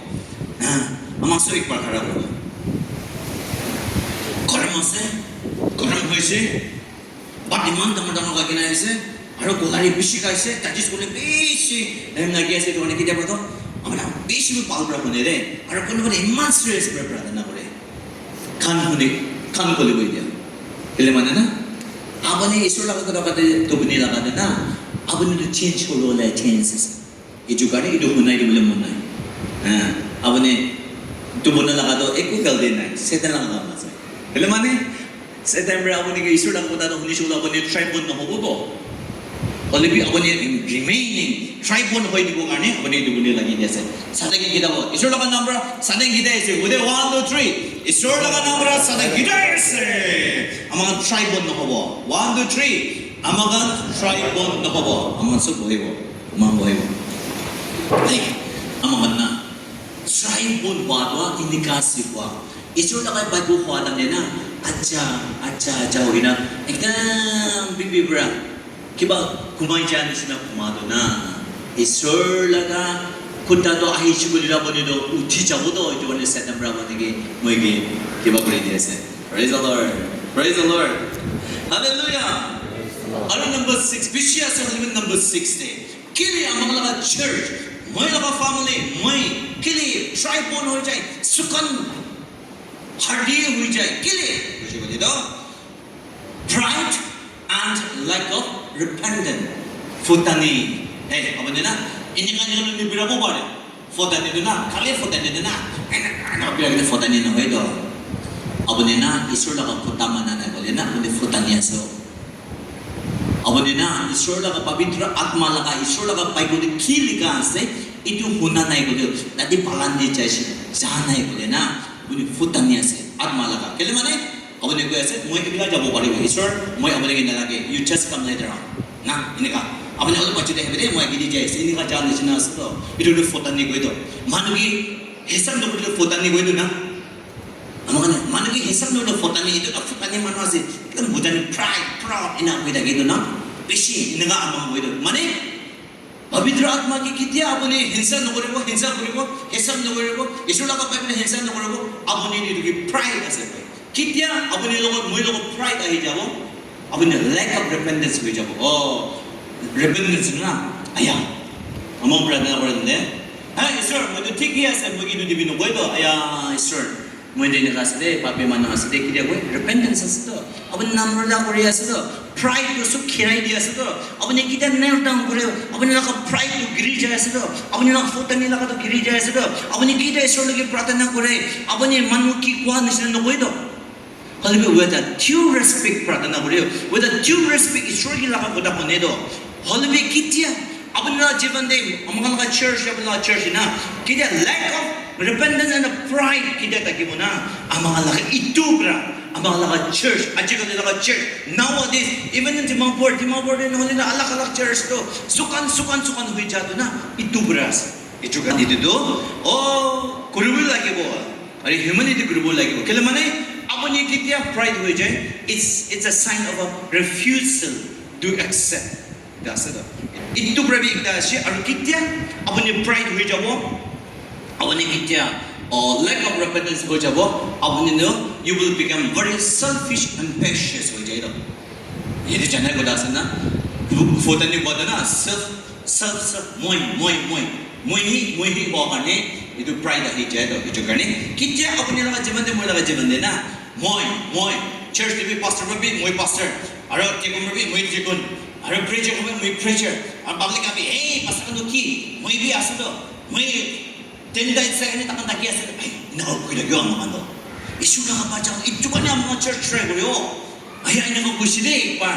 Ah, ama sob ek baar khara kuribo. Garam ase, garam hoise, but iman dangor dangor lagi na ase, aru kolari bishi khaise, digest kuribole bishi time lagi ase, etu karne ketia ba to, apuni bishi bi bhal pra hune de, aru kunuba de iman serious pra pratna kore. Kan hune, kan kole koi dia. Kile mane na, apuni Isor laga kotha kate tobni laga de na, apuni to change koribo le change ase. Etu karne etu hunai dibole mon nai. Ha, apuni etu bona laga to eku galti nai. Satan laga kam ase. Hoile mane, Satan para apuni ke Isor laga kotha to huni shula apuni try bon nohobo to. Hoile bi apuni remaining try bon hoi dibo karne apuni etu bole lagi di ase. Satan ke kita bo. Isor laga naam para Satan kita ase. Bude one, two, three. Isor laga naam para Satan kita ase. Ama khan try bon nohobo. One, two, three. Ama khan try bon nohobo. Ama khan sob bohibo. Ama bohibo. Hey, ama khan na. Tribe bun hua toh enika ase koa. Isor laga Bible hua time te na, acha, acha, acha hoina, ekdam bibi para kiba kumai ja nishina kuma toh na. Isor laga kuta toh ahishi koile toh apuni toh uthi jabo toh, etu karne Satan para apuni ke moi ke kiba kuri di ase. Praise the Lord. Praise the Lord. Hallelujah. Aru number six, bishi ase, hoilebi number six te. Kile ama laga church, moi laga family, moi kile tribe bun hoi jai, sukan hardi hoi jai, kile, buji bole toh, pride and lack of repentance. Futani. Hey, apuni na, ini kan yang lebih berapa bar? Futani tu na, kali futani tu na, ena, ena, biar kita futani na, itu. Apuni na, Isor laga kuta mana na, boleh na, apuni futani aso. Apuni na, Isor laga pavitra atma laga, Isor laga Bible te ki likha ase, itu huna nai koile, tadi palan di jai shi, ja nai koile na, apuni futani ase, atma laga. Kile mane, apuni koi ase, moi ekla jabo paribo, Isor, moi apuni ke nalage, you just come later on. Na, eneka. Apuni olop pachu te, "Hey, moi agidi jai ase," eneka ja nishina ase to. Itu tu futani koi to. Manu ki hisab nokori le futani koi to na. Ama kane, manu ki hisab nokori le futani, itu ta futani manu ase. Ekdam bujani pride, proud, ena koi thake to na. Bishi, eneka ama koi to. Mane, Pavitra Atma ke ketia apuni hingsa nokoribo, hingsa koribo, hisab nokoribo, Isor laga Bible hingsa nokoribo, apuni nitu ke pride ase. Ketia apuni logot, moi logot pride ahi jabo, apuni lack of repentance hoi jabo. Oh, repentance na, aya, among prarthana kore de, ha, Isor, moi tu thik hi ase, moi ke tu dibi nokoi to, aya, Isor, moi tu eneka ase de, papi manu ase de, ketia koi, repentance ase to. Apuni namrata kuri ase to, pride tu sob khirai di ase to. Apuni ketia kneel down kure, apuni laga pride tu giri jai ase to. Apuni laga futani laga tu giri jai ase to. Apuni ketia Isor loge prarthana kure, apuni manu ki koa nishina nokoi to. Hoilebi with a due respect prarthana kure, with a due respect Isor ki laga kotha kone to. Hoilebi ketia apuni laga jiban te, ama khan laga church, apuni laga church na, ketia lack of repentance and pride ketia thakibo na, ama khan laga itu para, ama khan laga church, ajikali laga church, nowadays, even in Dimapur, Dimapur te nohole na alag alag church to, sukan, sukan, sukan hoi ja to na, itu para ase. Itu khan itu to, oh, kuribo lagibo. Aru humanity kuribo lagibo. Kile mane, apuni ketia pride hoi jai, it's, it's a sign of a refusal to accept. Ekta ase to. Itu para bi ekta ase, aru ketia apuni pride hoi jabo, apuni ketia, oh, lack of repentance hoi jabo, apuni no, you will become very selfish, ambitious hoi jai to. Yate janai kotha ase na, futani kotha na, self, self, self, moi, moi, moi, moi hi, moi hi koa karne, itu pride ahi jai to, itu karne. Ketia apuni laga jiban te, moi laga jiban te na, moi, moi, church te bi pastor para bi, moi pastor, aru deacon para bi, moi deacon, aru preacher para bi, moi preacher, aru public khan bi, hey, pastor khan to ki, moi bi ase to, moi, ten guys sai kene takhan thaki ase, ai, eneka koi thake ama khan to. Isor laga bacha, itu karne ama khan church try kore, oh. Ai, ai, eneka koise de, ekbar.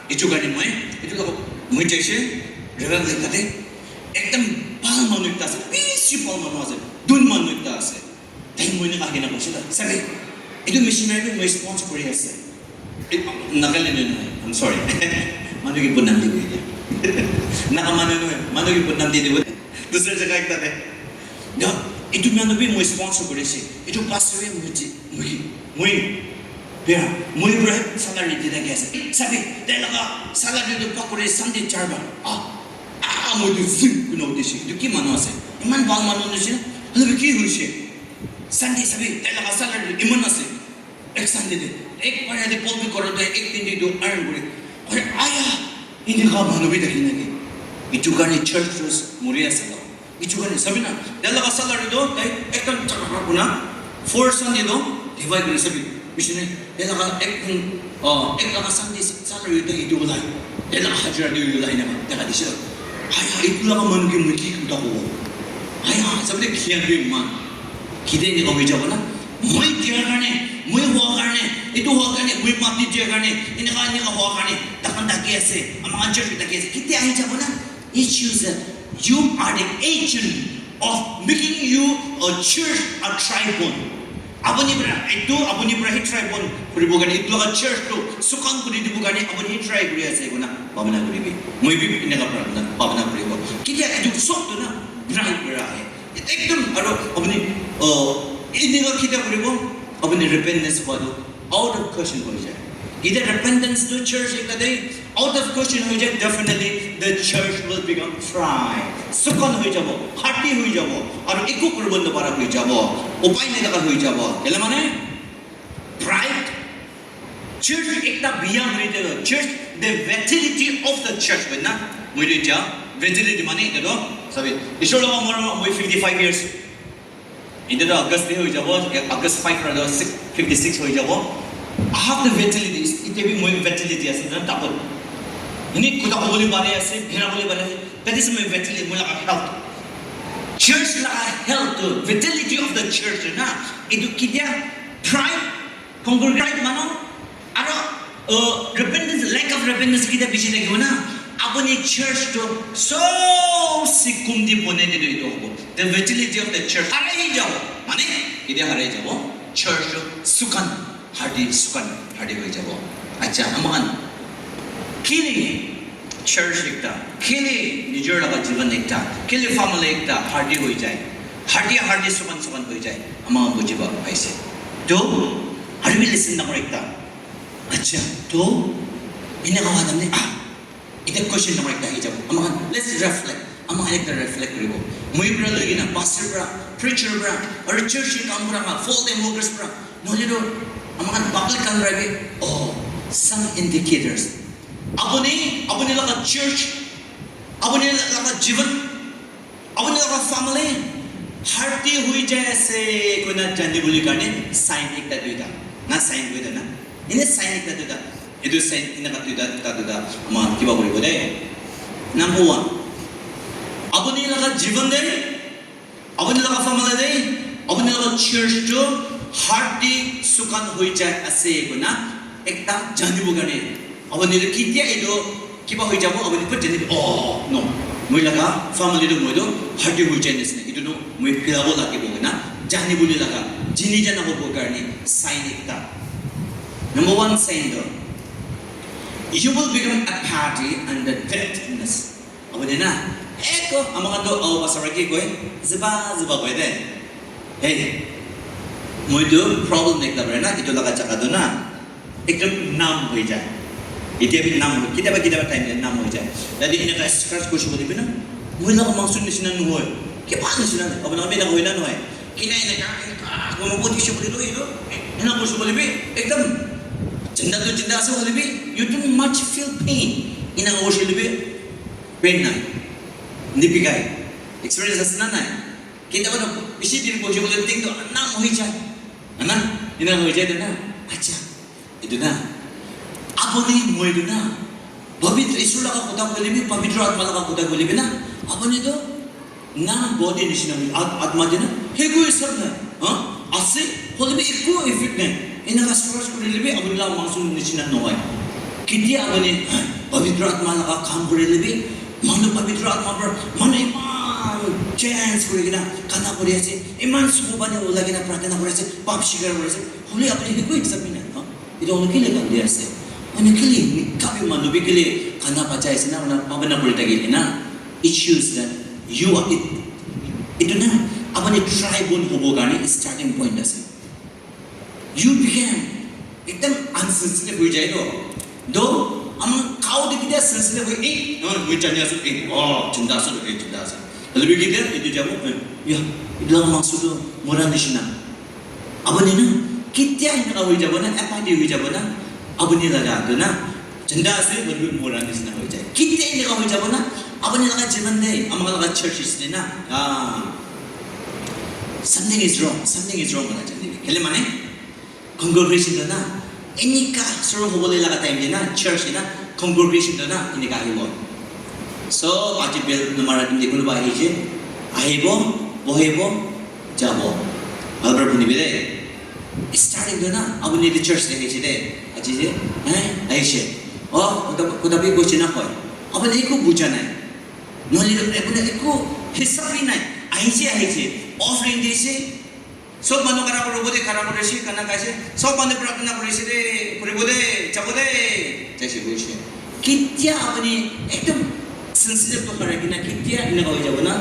Itu karne moi, itu laga, moi jaise, revival ekta te, ekdam bhal manu ekta ase, bishi bhal manu ase, dun manu ekta ase. Tai moi eneka ahikena koise to, sabi, itu missionary bi moi sponsor kuri ase. Eh, Nagaland te nohoi, I'm sorry. Manu ke bodnam di koi dia. Naga manu nohoi, manu ke bodnam di dibo. Dusra jaga ekta te. Ya, itu manu bi moi sponsor kuri ase. Itu pastor bi moi ji, moi, moi, bia, moi para salary di thaki ase. Sabi, tai laga salary tu pakore Sunday char bar. Ah, ah, moi tu zim kuna uthi se. Itu ki manu ase? Iman bhal manu nishina. Hoilebi ki hoise? Sunday sabi, tai laga salary iman ase. Ek Sunday te, ek bar yate pulpit kora te ek din te etu earn kore. Kore, aya, eneka manu bi thaki naki. Etu karne church tu mori ase to. Etu karne sabi na, tai laga salary tu tai ekdam chakra kuna, four Sunday tu divide kuri sabi. Missionary, tai laga ek, oh, ek laga Sunday salary tu etu ulai. Tai laga hajira tu ulai na, tai laga dise. Aya, etu laga manu ke moi ki kotha kobo. Aya, sabole khiyan bi man. Kide eneka hoi jabo na? Moi diar karne, moi hoa karne, etu hoa karne, moi mati diar karne, eneka, eneka hoa karne, takhan thaki ase, ama khan church thaki ase. Kide ahi jabo na? Issues that you are the agent of making you a church a tribal. Apuni para, etu apuni para hi tribal kuribo karne, etu laga church tu sukan kuri dibo karne, apuni hi try kuri ase koina bhabna kuribi. Moi bi eneka pra, bhabna kuribo. Kide etu sob tu na, pride para ahe. Ekdom, aro apuni, oh, eneka kitia kuribo, apuni repentance kua tu out of question hoi jai. Kitia repentance tu church ekta te out of question hoi jai, definitely the church will become dry. Sukan hoi jabo, hardi hoi jabo, aro eku kuribo napara hoi jabo, upai nai thaka hoi jabo. Kile mane? Pride. Church ekta biya hoi jabo, church, the vitality of the church, hoina? Moi tu etia vitality mane etia tu, sabi, Ishwar laga umar moi fifty five years. Etia tu August te hoi jabo, August five ra tu six, fifty six hoi jabo. I have the vitality, etia bi moi vitality ase na, double. Ini kuta kobole pare ase, bhera bole pare ase. That is my vitality, moi laga health. Church laga health tu, vitality of the church na, etu kitia pride, congregate manu, aro, uh, repentance, lack of repentance kitia bishi thakibo na, apuni church tu sob se kumti bonai ditu etu hobo. The vitality of the church harai jabo. Mane, kitia harai jabo? Church tu sukan, hardi sukan, hardi hoi jabo. Acha, aman. Kile church ekta, kile nijor laga jivan ekta, kile family ekta hardi hoi jai. Hardi, hardi, sukan, sukan hoi jai. Ama bujibo paise. To, harbi lesson number ekta. Acha, to, ina kawa damne, ah, ita question number ekta hi jabo. Ama, let's reflect. Ama ekta reflect koribo. Moi pura lagi na, pastor pura, preacher pura, or church kam pura, full time workers pura. Nohole to, ama public kam pura bi, oh, some indicators. Apuni, apuni laga church, apuni laga jivan, apuni laga family, hardi hoi jai ase koina jani bole karne sign ekta duita. Na sign duita na. Ene sign ekta duita. Etu sign ena ka duita, duita, duita. Ama kiba koribo de. Number one. Apuni laga jivan de apuni laga family te, apuni laga church tu hardi sukan hoi jai ase koina ekta janibo karne. Apuni tu kitia etu kiba hoi jabo, apuni kot janibo, oh, no. Moi laga family tu moi tu hardi hoi jai nisina. Etu tu moi pilabo lagibo koina janibole laga, jini jana hobo karne sign ekta. Number one sign tu, you will become apathy and the deadness. Apuni na, eko, ama khan tu, oh, pastor ki koi, ziba, ziba koi de. Hey, moi tu problem ekta pare na, etu laga jaga tu na, ekdom numb hoi jai. Etia bi numb hoi, ketiaba, ketiaba time te numb hoi jai. Tate eneka scratch kurise koile bi na, moi laga mangso nisina nohoi. Kiba nisina, apuni khan bi eneka hoi na nohoi? Kina eneka, eneka, kono ko dikhi bole toh etu, ena kurise koile bi, ekdom, jinda toh jinda ase koile bi, you don't much feel pain. Ena kurise koile bi, pain nai. Nibikai. Experience ase na nai? Ketiaba toh bishi din kurise koile thik toh numb hoi jai. Ana? Ena hoi jai toh na? Acha. Etu na, apuni moi tu na, Pavitra, Isor laga kotha koile bi, Pavitra Atma laga kotha koile bi na, apuni tu na body nisina hoile, at-, atma de na, eko hisab nai, ha? Ase, hoile bi eko effect nai. Eneka scratch korile bi, apuni laga mangso nisina nohoi. Ketia apuni Pavitra Atma laga kam korile bi, manu Pavitra Atma para, manu iman chance kori kena, kana kori ase, iman suku pani ulai kena, prarthana kori ase, pap sikar kori ase, hoile apuni eko hisab bi nai, ha? Etu manu kile khan de ase? Manu kile, kabi manu bi kile kana bachai ase na, manu bhabana kuri thakile na. It shows that you are it. Etu na, apuni dry bone hobo karne starting point ase. You became ekdam unsensitive hoi jai to. Do, ama kau de kitia sensitive hoi, eh, no, moi jani asu, eh, oh, chinta asu, eh, chinta asu. Hoile bi kitia, etu jabo, eh, ya, etu laga mangso tu mora nisina. Apuni na, ketia eneka hoi jabo na, apathy hoi jabo na, apuni laga tu na, jinda ase, hoile bi mora nisina hoi jai. Ketia eneka hoi jabo na, apuni laga jiban de, ama laga church te na, ah, something is wrong, something is wrong hoina janibi. Kile mane, congregation tu na, eneka suru hobole laga time te na, church te na, congregation tu na, eneka ahibo. So, aji bell number din te kunuba ahise, ahibo, bohibo, jabo. Bhal para bunibi de. Starting tu na, apuni tu church te ahise de, aji de, eh, ahise. Oh, kuta, kuta bi buji na koi. Apuni eku buja nai. Nohole tu apuni eku hisab bi nai. Ahise, ahise. Offering dise. Sob manu khara kuribo de, khara kuri ase, khana khai ase. Sob manu prarthana kuri ase de, kuribo de, jabo de, jaise koise. Ketia apuni ekdom sensitive to kari kena ketia eneka hoi jabo na?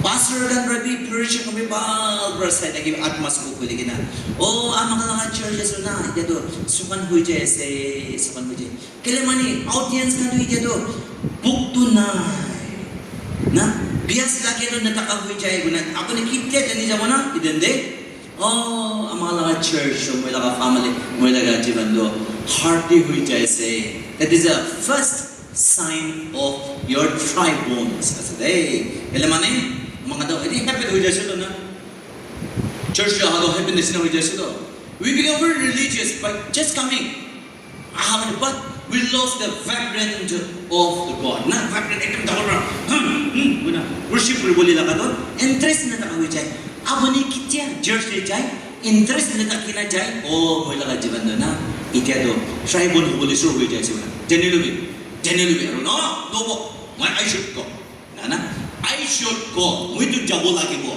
Pastor khan para bi preaching khan bi bhal para sai thaki atma sukuk hoi kena. Oh, ama khan laga church ase na, etia tu sukan hoi jai ase, sukan hoi jai. Kele mane audience khan tu etia tu buk tu nai. Na, bias lage tu nataka hoi jai kena. Apuni kitia jani jabo na, iden de. Oh, ama laga church, moi laga family, moi laga jiban tu hearty hoi jai ase. That is the first sign of your dry bones. Ase de. Kele mane, ama khan tu edi habit hoi jai ase to na. Church tu aha to habit nisina hoi jai ase to. We become very religious by just coming. Aha mane, but we lost the vibrant of the God. Na vibrant ekdam dangor pra, hmm, hmm, koi na worship kuri bole laga to interest na thaka hoi jai. Apuni kitia church te jai, interest na thaki na jai. Oh, moi laga jiban to na, etia to dry bone hobole shuru hoi jai ase na. Jani lobi, jani lobi, aru no, no bo, moi I should go. Na, na, I should go. Moi tu jabo lagibo.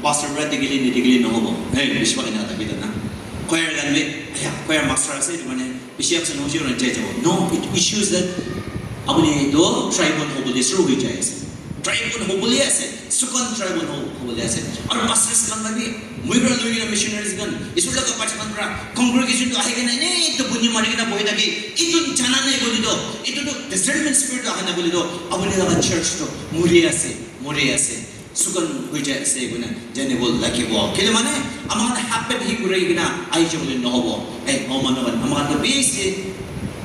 Pastor para dikile nidikile nohobo. Hey, bishi bhag ena thaki na. Choir khan bi, aya, choir master ase, etu karne bishi absent hoise, etu karne jai jabo. No, it issues that apuni tu dry bone hobole shuru hoi jai ase. Dry bone hobole ase. Sukan dry bone ho-, hobole ase. Aru pastors khan para bi, moi para loi kena missionaries khan, Isor laga bacha khan para congregation tu ahi kena ene etu buni mari kena bohi thaki, etu jana nai kole to, etu tu discernment spirit tu aha nai kole to, apuni laga church tu muri ase, muri ase. Sukan hoi jai ase koina janibo lagibo. Kile mane, ama khan habit hi kuri kena ahi jabole nohobo. Eh, oh, manu khan, ama khan to bishi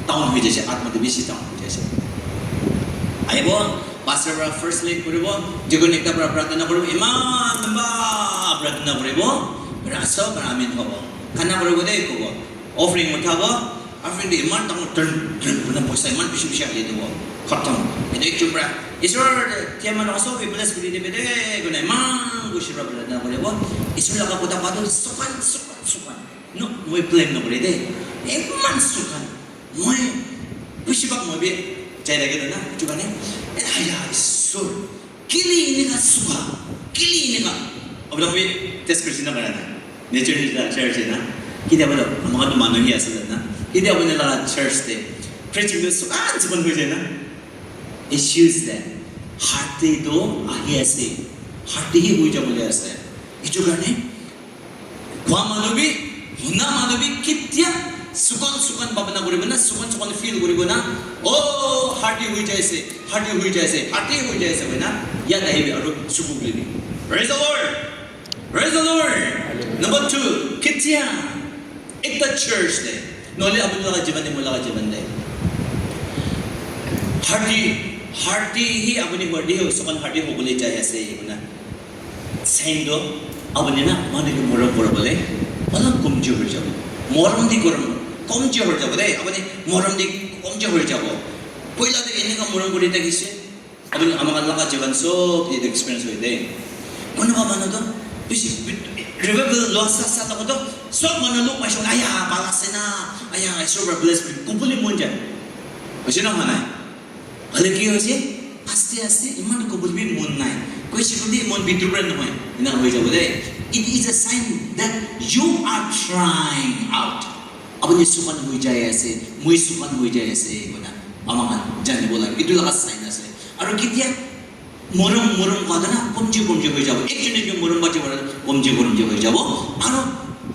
down hoi jai ase, atma to bishi down hoi jai ase. Ahibo, pastor para first lead kuribo, deacon ekta para prarthana kuribo, iman lamba prarthana kuribo, ra sob amen hobo. Khana kuribo de kobo. Offering uthabo, offering de iman dangor turn, turn kurina poisa iman bishi bishi ahile dibo. Khatam. Etu ekjon para, "Isor, tia manu sob ke bless kuri dibi de," koina iman khushi para prarthana kuribo. Isor laga kotha patu sukan, sukan, sukan. No, moi blame nokore de. Iman sukan. Moi bishi bhag moi bi jai thake na, etu karne, eh, aya, Isor. Kile eneka suka? Kile eneka? Apuni khan bi test kuri na kara na. Nature is the church na. Kile apuni, ama khan manu hi ase na. Kile apuni laga church te preaching tu suka jiban hoi jai na. Issues te heart te tu ahi ase. Heart te hi hoi jabo le ase. Etu karne Kua manu bi, huna manu bi, kitia sukan sukan bhabna kuribo na, sukan sukan feel kuribo na, oh, hearty hoi jai ase, hearty hoi jai ase, hearty hoi jai ase, hoina, yat ahibi aru suku kuribi. Praise the Lord. Praise the Lord. Number two, kitia ekta church te, nohole apuni laga jiban te, moi laga jiban te, hearty, hearty hi apuni hearty ho, sukan hearty hobole jai ase, hoina. Sign tu, apuni na manu ke morom kori bole olop komjor hoi jabo. Morom di korom, komjor hoi jabo de. Apuni morom di komjor hoi jabo. Poila tu eneka morom kori thakise. Apuni ama khan laga jiban sob te experience hoi de. Kono ba manu tu bishi revival lua sa sa laga tu sob manu log paise, "Aya, bhal ase na? Aya, Isor para bless kuri," kobole mon jai. Hoise na howa nai? Hoile ki hoise? Aste aste iman kobole bi mon nai. Koise koile mon bitor para nohoi. Ena hoi jabo de. It is a sign that you are trying out. Apuni sukan hoi jai ase, moi sukan hoi jai ase, koina ama khan janibo lage. Etu laga sign ase. Aru kitia morom, morom kua tu na, komjor, komjor hoi jabo. Ekjon, ekjon morom bati para komjor, komjor hoi jabo. Aru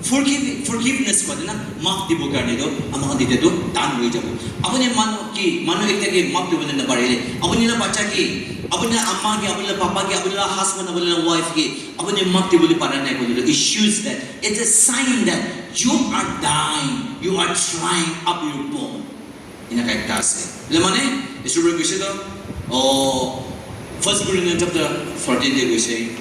forgive, forgiveness kua tu na, maaf dibo karne tu, ama khan dite tu, tan hoi jabo. Apuni manu ki, manu ekta ki maaf dibo na parile, apuni la bacha ki, apuni la ama ki, apuni la papa ki, apuni la husband, apuni la wife ki, apuni maaf dibo le para nai koile tu, it shows that, it's a sign that you are dying, you are drying up your bone. Eneka ekta ase. Etu mane, Isor para koise to, oh, First Corinthians chapter fourteen te koise,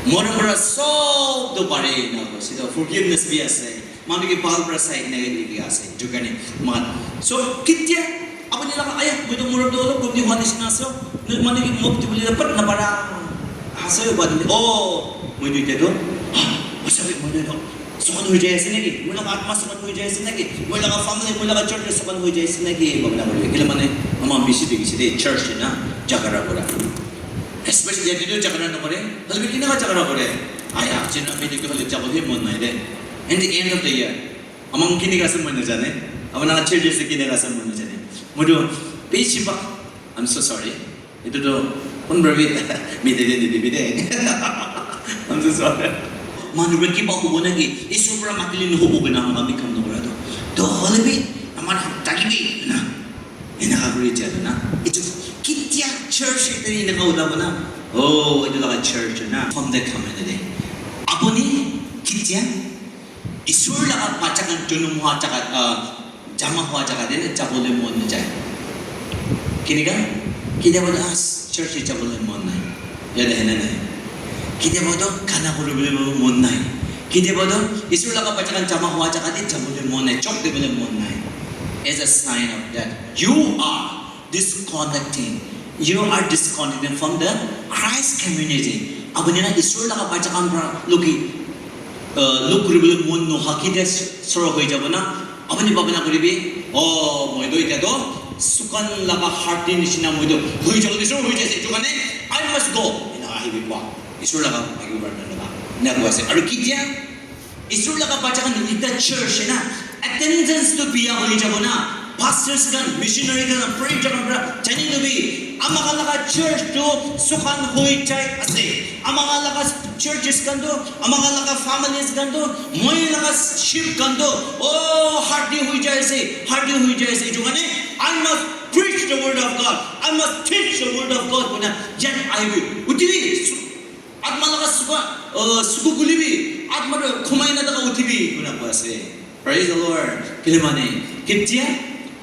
morom para sob to pare, ena koise to, forgiveness bi ase. Manu ke bhal para sai, eneka ke dikhi ase. Etu karne, man. So, kitia, apuni laga, "Aya, moi to morom to olop komti hua nisina ase. Manu ke maaf dibole pat napara ase, but, oh, moi to etia to, ah, moi sabi, moi to sukan hoi jai ase naki? Moi laga atma sukan hoi jai ase naki? Moi laga family, moi laga church sukan hoi jai ase naki?" Bhabna koribo. Kile mane, ama bishi dikhi ase de, church na, jhagara kora. Especially yate tu jhagara nokore, hoile bi kineka jhagara kore? Aya, chena pe dikhi hole jabo he mon nai de. In the end of the year, ama kineka ase moi najane, apuni laga church ase kineka ase moi najane. Moi tu bishi bhag, I'm so sorry. Etu tu Kun bra bi mite de de bi de. I'm so sorry. Manu bra kiba hobo naki? Isor bra matile nohobo kena ami kam nokora to. To hole bi amar ham thakibi na. Enaka kuri jai na. Itu kitia church ekta enaka ulabo na. Oh, itu laga church na. From the community. Apuni kitia Isor laga bacha khan jonom hoa jaga, ah, jama hoa jaga te na jabole mon najai. Kenika? Ketiaba to, ah, church te jabole mon nai. Yate hena nai. Ketiaba to gana kuribole mon nai. Ketiaba to Isor laga bacha khan jama hoa jaga te jabole mon nai. Chok dibole mon nai. As a sign of that, you are disconnecting. You are disconnecting from the Christ community. Apuni na Isor laga bacha khan pra loki, uh, lok kuribole mon noha kite soro hoi jabo na. Apuni bhabna kuribi, "Oh, moi to itya to sukan laga hati nishina moi to hoi jabo, Isor hoi jaise. Itu karne I must go." Ena ahibi kwa. Isor laga bhagi barna laga. Ena kwa ase. Aru kitia Isor laga bacha khan in the church na, attendance to biya hoi jabo na. Pastors khan, missionary khan, preacher khan pra jani lobi. Ama khan laga church to sukan hoi jai ase. Ama khan laga churches khan to, ama khan laga families khan to, moi laga sheep khan to, oh, hardy hoi jai ase, hardy hoi jai ase. Itu karne, I must preach the word of God. I must teach the word of God. Kona, yat ahibi. Utibi. Atma laga suka, uh, suku gulibi, atma tu khumai na taka uthibi, kuna koi ase. Praise the Lord. Kile mane, ketia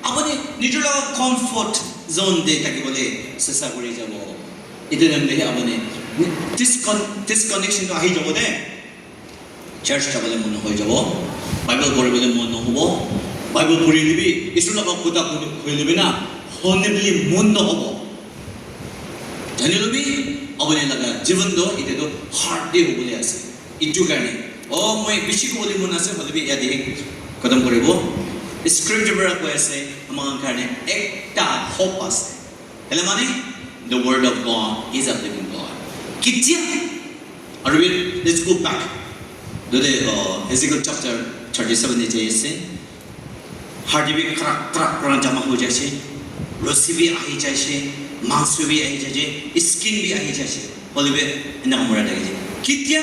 apuni nijor laga comfort zone te thakibole chesta kuri jabo. Itu time te apuni discon-, disconnection tu ahi jabo de. Church jabole mon nohoi jabo, Bible poribole mon nohobo, Bible puri lebi, Isor laga kotha koi lebi na, hone bole mon nohobo. Jani lobi, apuni laga jivan to, ite to hard te hobole ase. Itu karne, oh, moi bishi kobole mon ase, hoile bi yate khatam koribo. Scripture para koi ase, ama khan karne ekta hope ase. Hele mane, the word of God is a living God. Kitia? Aru bi, let's go back. Dode, uh, Ezekiel chapter thirty-seven te jai ase. Hardi bi krak krak krak jama hoi jai ase. Rosi bi ahi jai ase. Mangso bi ahi jai ase. Skin bi ahi jai ase. Hoile bi, ena mura thaki jai. Kitia?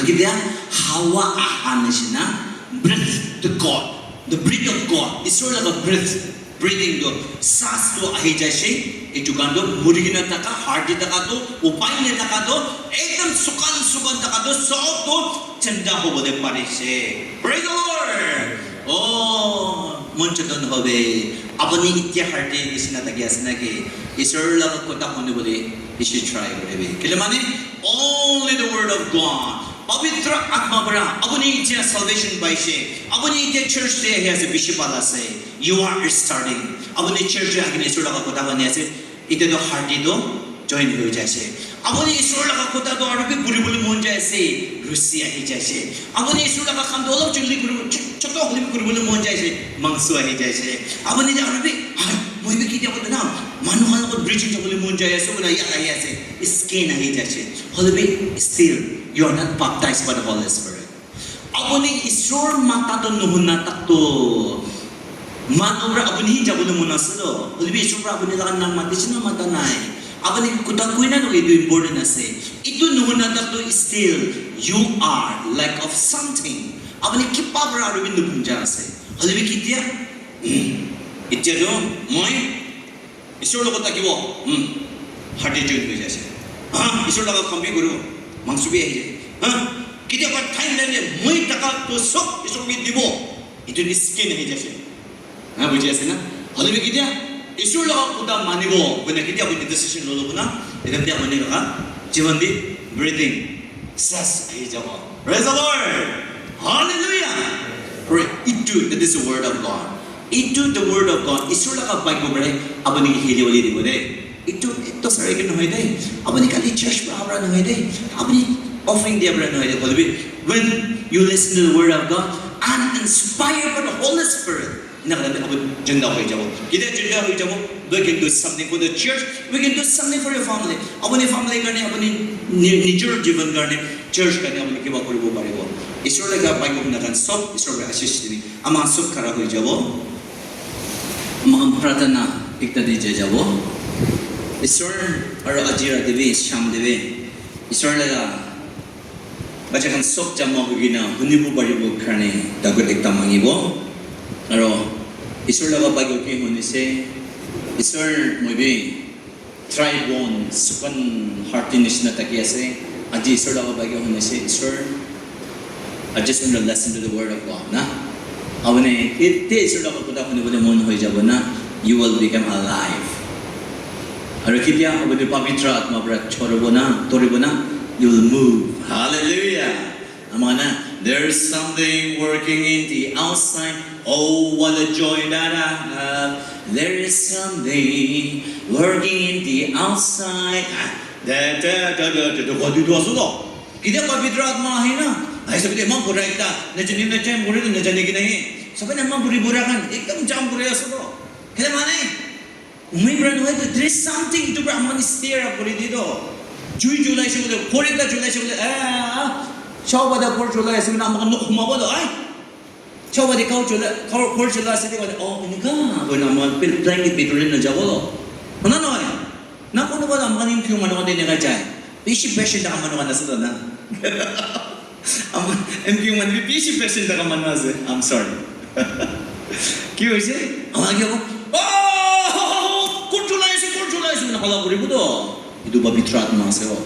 Kitia hawa aha nishina, breath to God, the breath of God, Isor laga breath, breathing to, saas to ahi jaise, etu khan to muri kena thaka, hardi thaka to, upai nai thaka to, ekdam sukan sukan thaka to, sob to chanda hobole parise. Praise the Lord. Oh, mon chodon hobe. Apuni itya hardi nishina thaki ase naki? Isor laga kotha hunibole bishi try koribi. Kile mane, only the word of God. Pavitra Atma para apuni itya salvation paise. Apuni itya church te ahi ase, bishi bhal ase. You are starting. Apuni church te ahi kena Isor laga kotha huni ase. Itya to hardi to join hoi jaise. Apuni Isor laga kotha to aru bi puribole mon jai ase, rusi ahi jaise. Apuni Isor laga kam to olop chuli kuribo, cho-, choto holi bi kuribole mon jai ase, mangso ahi jaise. Apuni to aru bi, "Hai, moi bi kitia kotha na, manu khan logot preaching jabole mon jai ase," koina yat ahi ase, skin ahi jaise. Hoile bi still, you are not baptized by the Holy Spirit. Apuni Isor mata to nuhuna tak to. Manu para apuni hi jabole mon ase to. Hoile bi Isor para apuni laga naam matise na mata nai. Apuni kotha koi na nokoi etu important ase. Etu nuhuna tak to still you are lack of something. Apuni kiba para aru bi nuhunja ase. Hoile bi kitia? Hmm. Itya to moi Isor logot thakibo. Hmm. Hardi join hoi jaise. Ha? Isor laga kam bi koribo. Mangso bi ahi jai. Ha? Ketiaba time lage moi thaka to sob Isor ke dibo. Etu skin ahi jaise. Ha, buji ase na? Hoile bi ketia Isor laga kotha manibo, koina ketia apuni decision lolo koina, etia apuni laga jiban te breathing, saas ahi jabo. Praise the Lord. Hallelujah. Pray. Itu, that is the word of God. Itu the word of God. Isor laga Bible pore apuni ke hili bole dibo de. Itu ekta sari ke nohoi de. Apuni kali church para para nohoi de. Apuni offering dia para nohoi de. Hoile bi, when you listen to the word of God and inspired by the Holy Spirit, ena khan apuni jinda hoi jabo. Ketia jinda hoi jabo? We can do something for the church. We can do something for your family. Apuni family karne, apuni ni-, nijor jiban karne, church karne apuni kiba koribo paribo. Isor laga Bible huna khan sob Isor para ashish dibi. Ama sob khara hoi jabo. Moikhan pratana ekta te jai jabo. Isor aro aji rati bi, sham te bi, Isor laga bacha khan sob jama hoikena hunibo paribo karne dagur ekta mangibo. Aro Isor laga Bible ki huni se, Isor, moi bi dry bone, sukan heart nishina thaki ase. Aji Isor laga Bible huni se, Isor, I just want to listen to the word of God, na? Apuni ite Isor laga kotha hunibole mon hoi jabo na, you will become alive. Aru ketia apuni Pavitra Atma para choribo na, toribo na, you will move. Hallelujah. Amana, there's something working in the outside. Oh, what a joy that I have. There is something working in the outside. Da, da, da, da, da, da, da, da, da, da. Ketia Pavitra Atma ahi na? Ahi sabi de, eman bura ekta. Najani, najani, bura, najani ki nahi. Sabi na eman buri bura khan, ekdam jam kuri ase to. Kile mane? Umai bra nohoi to, there is something to bra mane stir up kuri di to. Jui julai se bole, khori ekta julai se bole, ah, chau bada khor julai ase na, ama kan nok huma bole, ai. Chau bada khor julai, khor, khor julai ase de bole, oh, enika, bole ama pil plank bidure na jabo lo. Mana nohoi? Na kono bada ama kan kyun manu kan enika jai. Bishi patient ama kan ase to na. Ama, M Q man, bishi patient taka manu ase. I'm sorry. Ki hoise? Ama ki hobo? Oh, kot julai ase, kot julai ase, na hala koribo to. Itu Pavitra Atma ase, oh.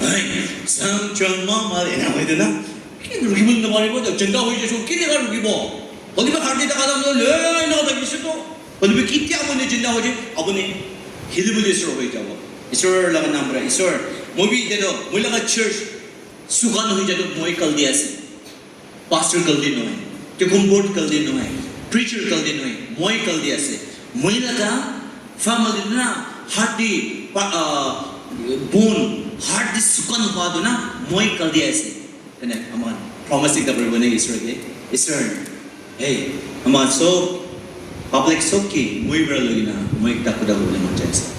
Ai, sang chang ma ma, ena hoi de na. Ki rukibo na paribo to, jinda hoi jaise, ki laga rukibo? Hoilebi hard taka dam lo, le, na ta kise to. Hoilebi ketia apuni jinda hoi jai, apuni hilibole shuru hoi jabo. Isor laga naam para, Isor, moi bi etia to, moi laga church, sukan hoi jai to moi kalti ase. Pastor kalti nohoi, deacon board kalti nohoi, preacher kalti nohoi, moi kalti ase. Moi laga family na heart te pa, ah, bone, heart te sukan hua to na moi kalti ase. Ene ama promise ekta puribo ne Isor ke. Isor, hey, ama sob, public sob ki moi para loi na moi ekta kotha kobole mon jai ase.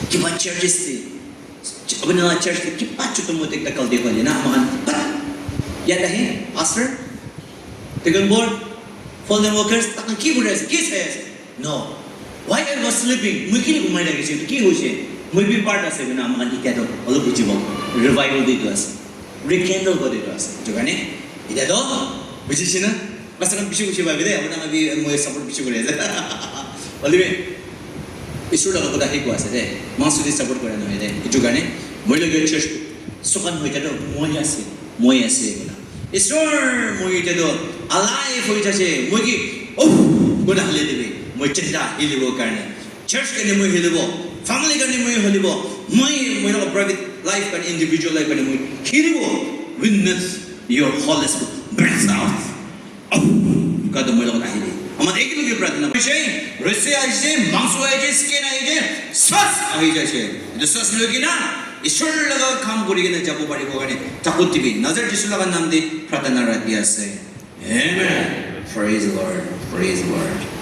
Kiba churches te, apuni laga church te kiba chotu motu ekta kalti kori na, ama khan, pat, yat ahi, pastor, deacon board, foreign workers, takhan ki kuri ase, ki sai ase? No. Why I was sleeping? Moi kile gumai thakise, ki hoise? Moi bi part ase, koina ama khan etia to olop bujibo. Revival day to ase. Rekindle kori to ase. Etu karne, etia to, bujise na? Bas khan bishi bishi bhabi de, apuni khan bi moi support bishi kori ase. Hoilebi, Isor laga kotha he koi ase de, mangso de support kora nohoi de. Etu karne, moi laga church, sukan hoi jai to, moi ase, moi ase, koina. Isor, moi etia to alive hoi jaise, moi ki, oh, koina hale de, moi jinda hilibo karne. Church karne moi hilibo, family karne moi hilibo, moi, moi laga private life karne, individual life karne moi hilibo. Witness your Holy Spirit, breathe out. Ahu, kado moi logot ahile. Amar ek loge pratna. Aise, rese aise, mangso aise, skin aise, sas ahi jaise. Etu sas loi kena, Isor laga kam kuri kena jabo paribo karne, takut dibi. Nazar Jisu laga naam de pratna rakhi ase. Amen. Praise the Lord. Praise the Lord.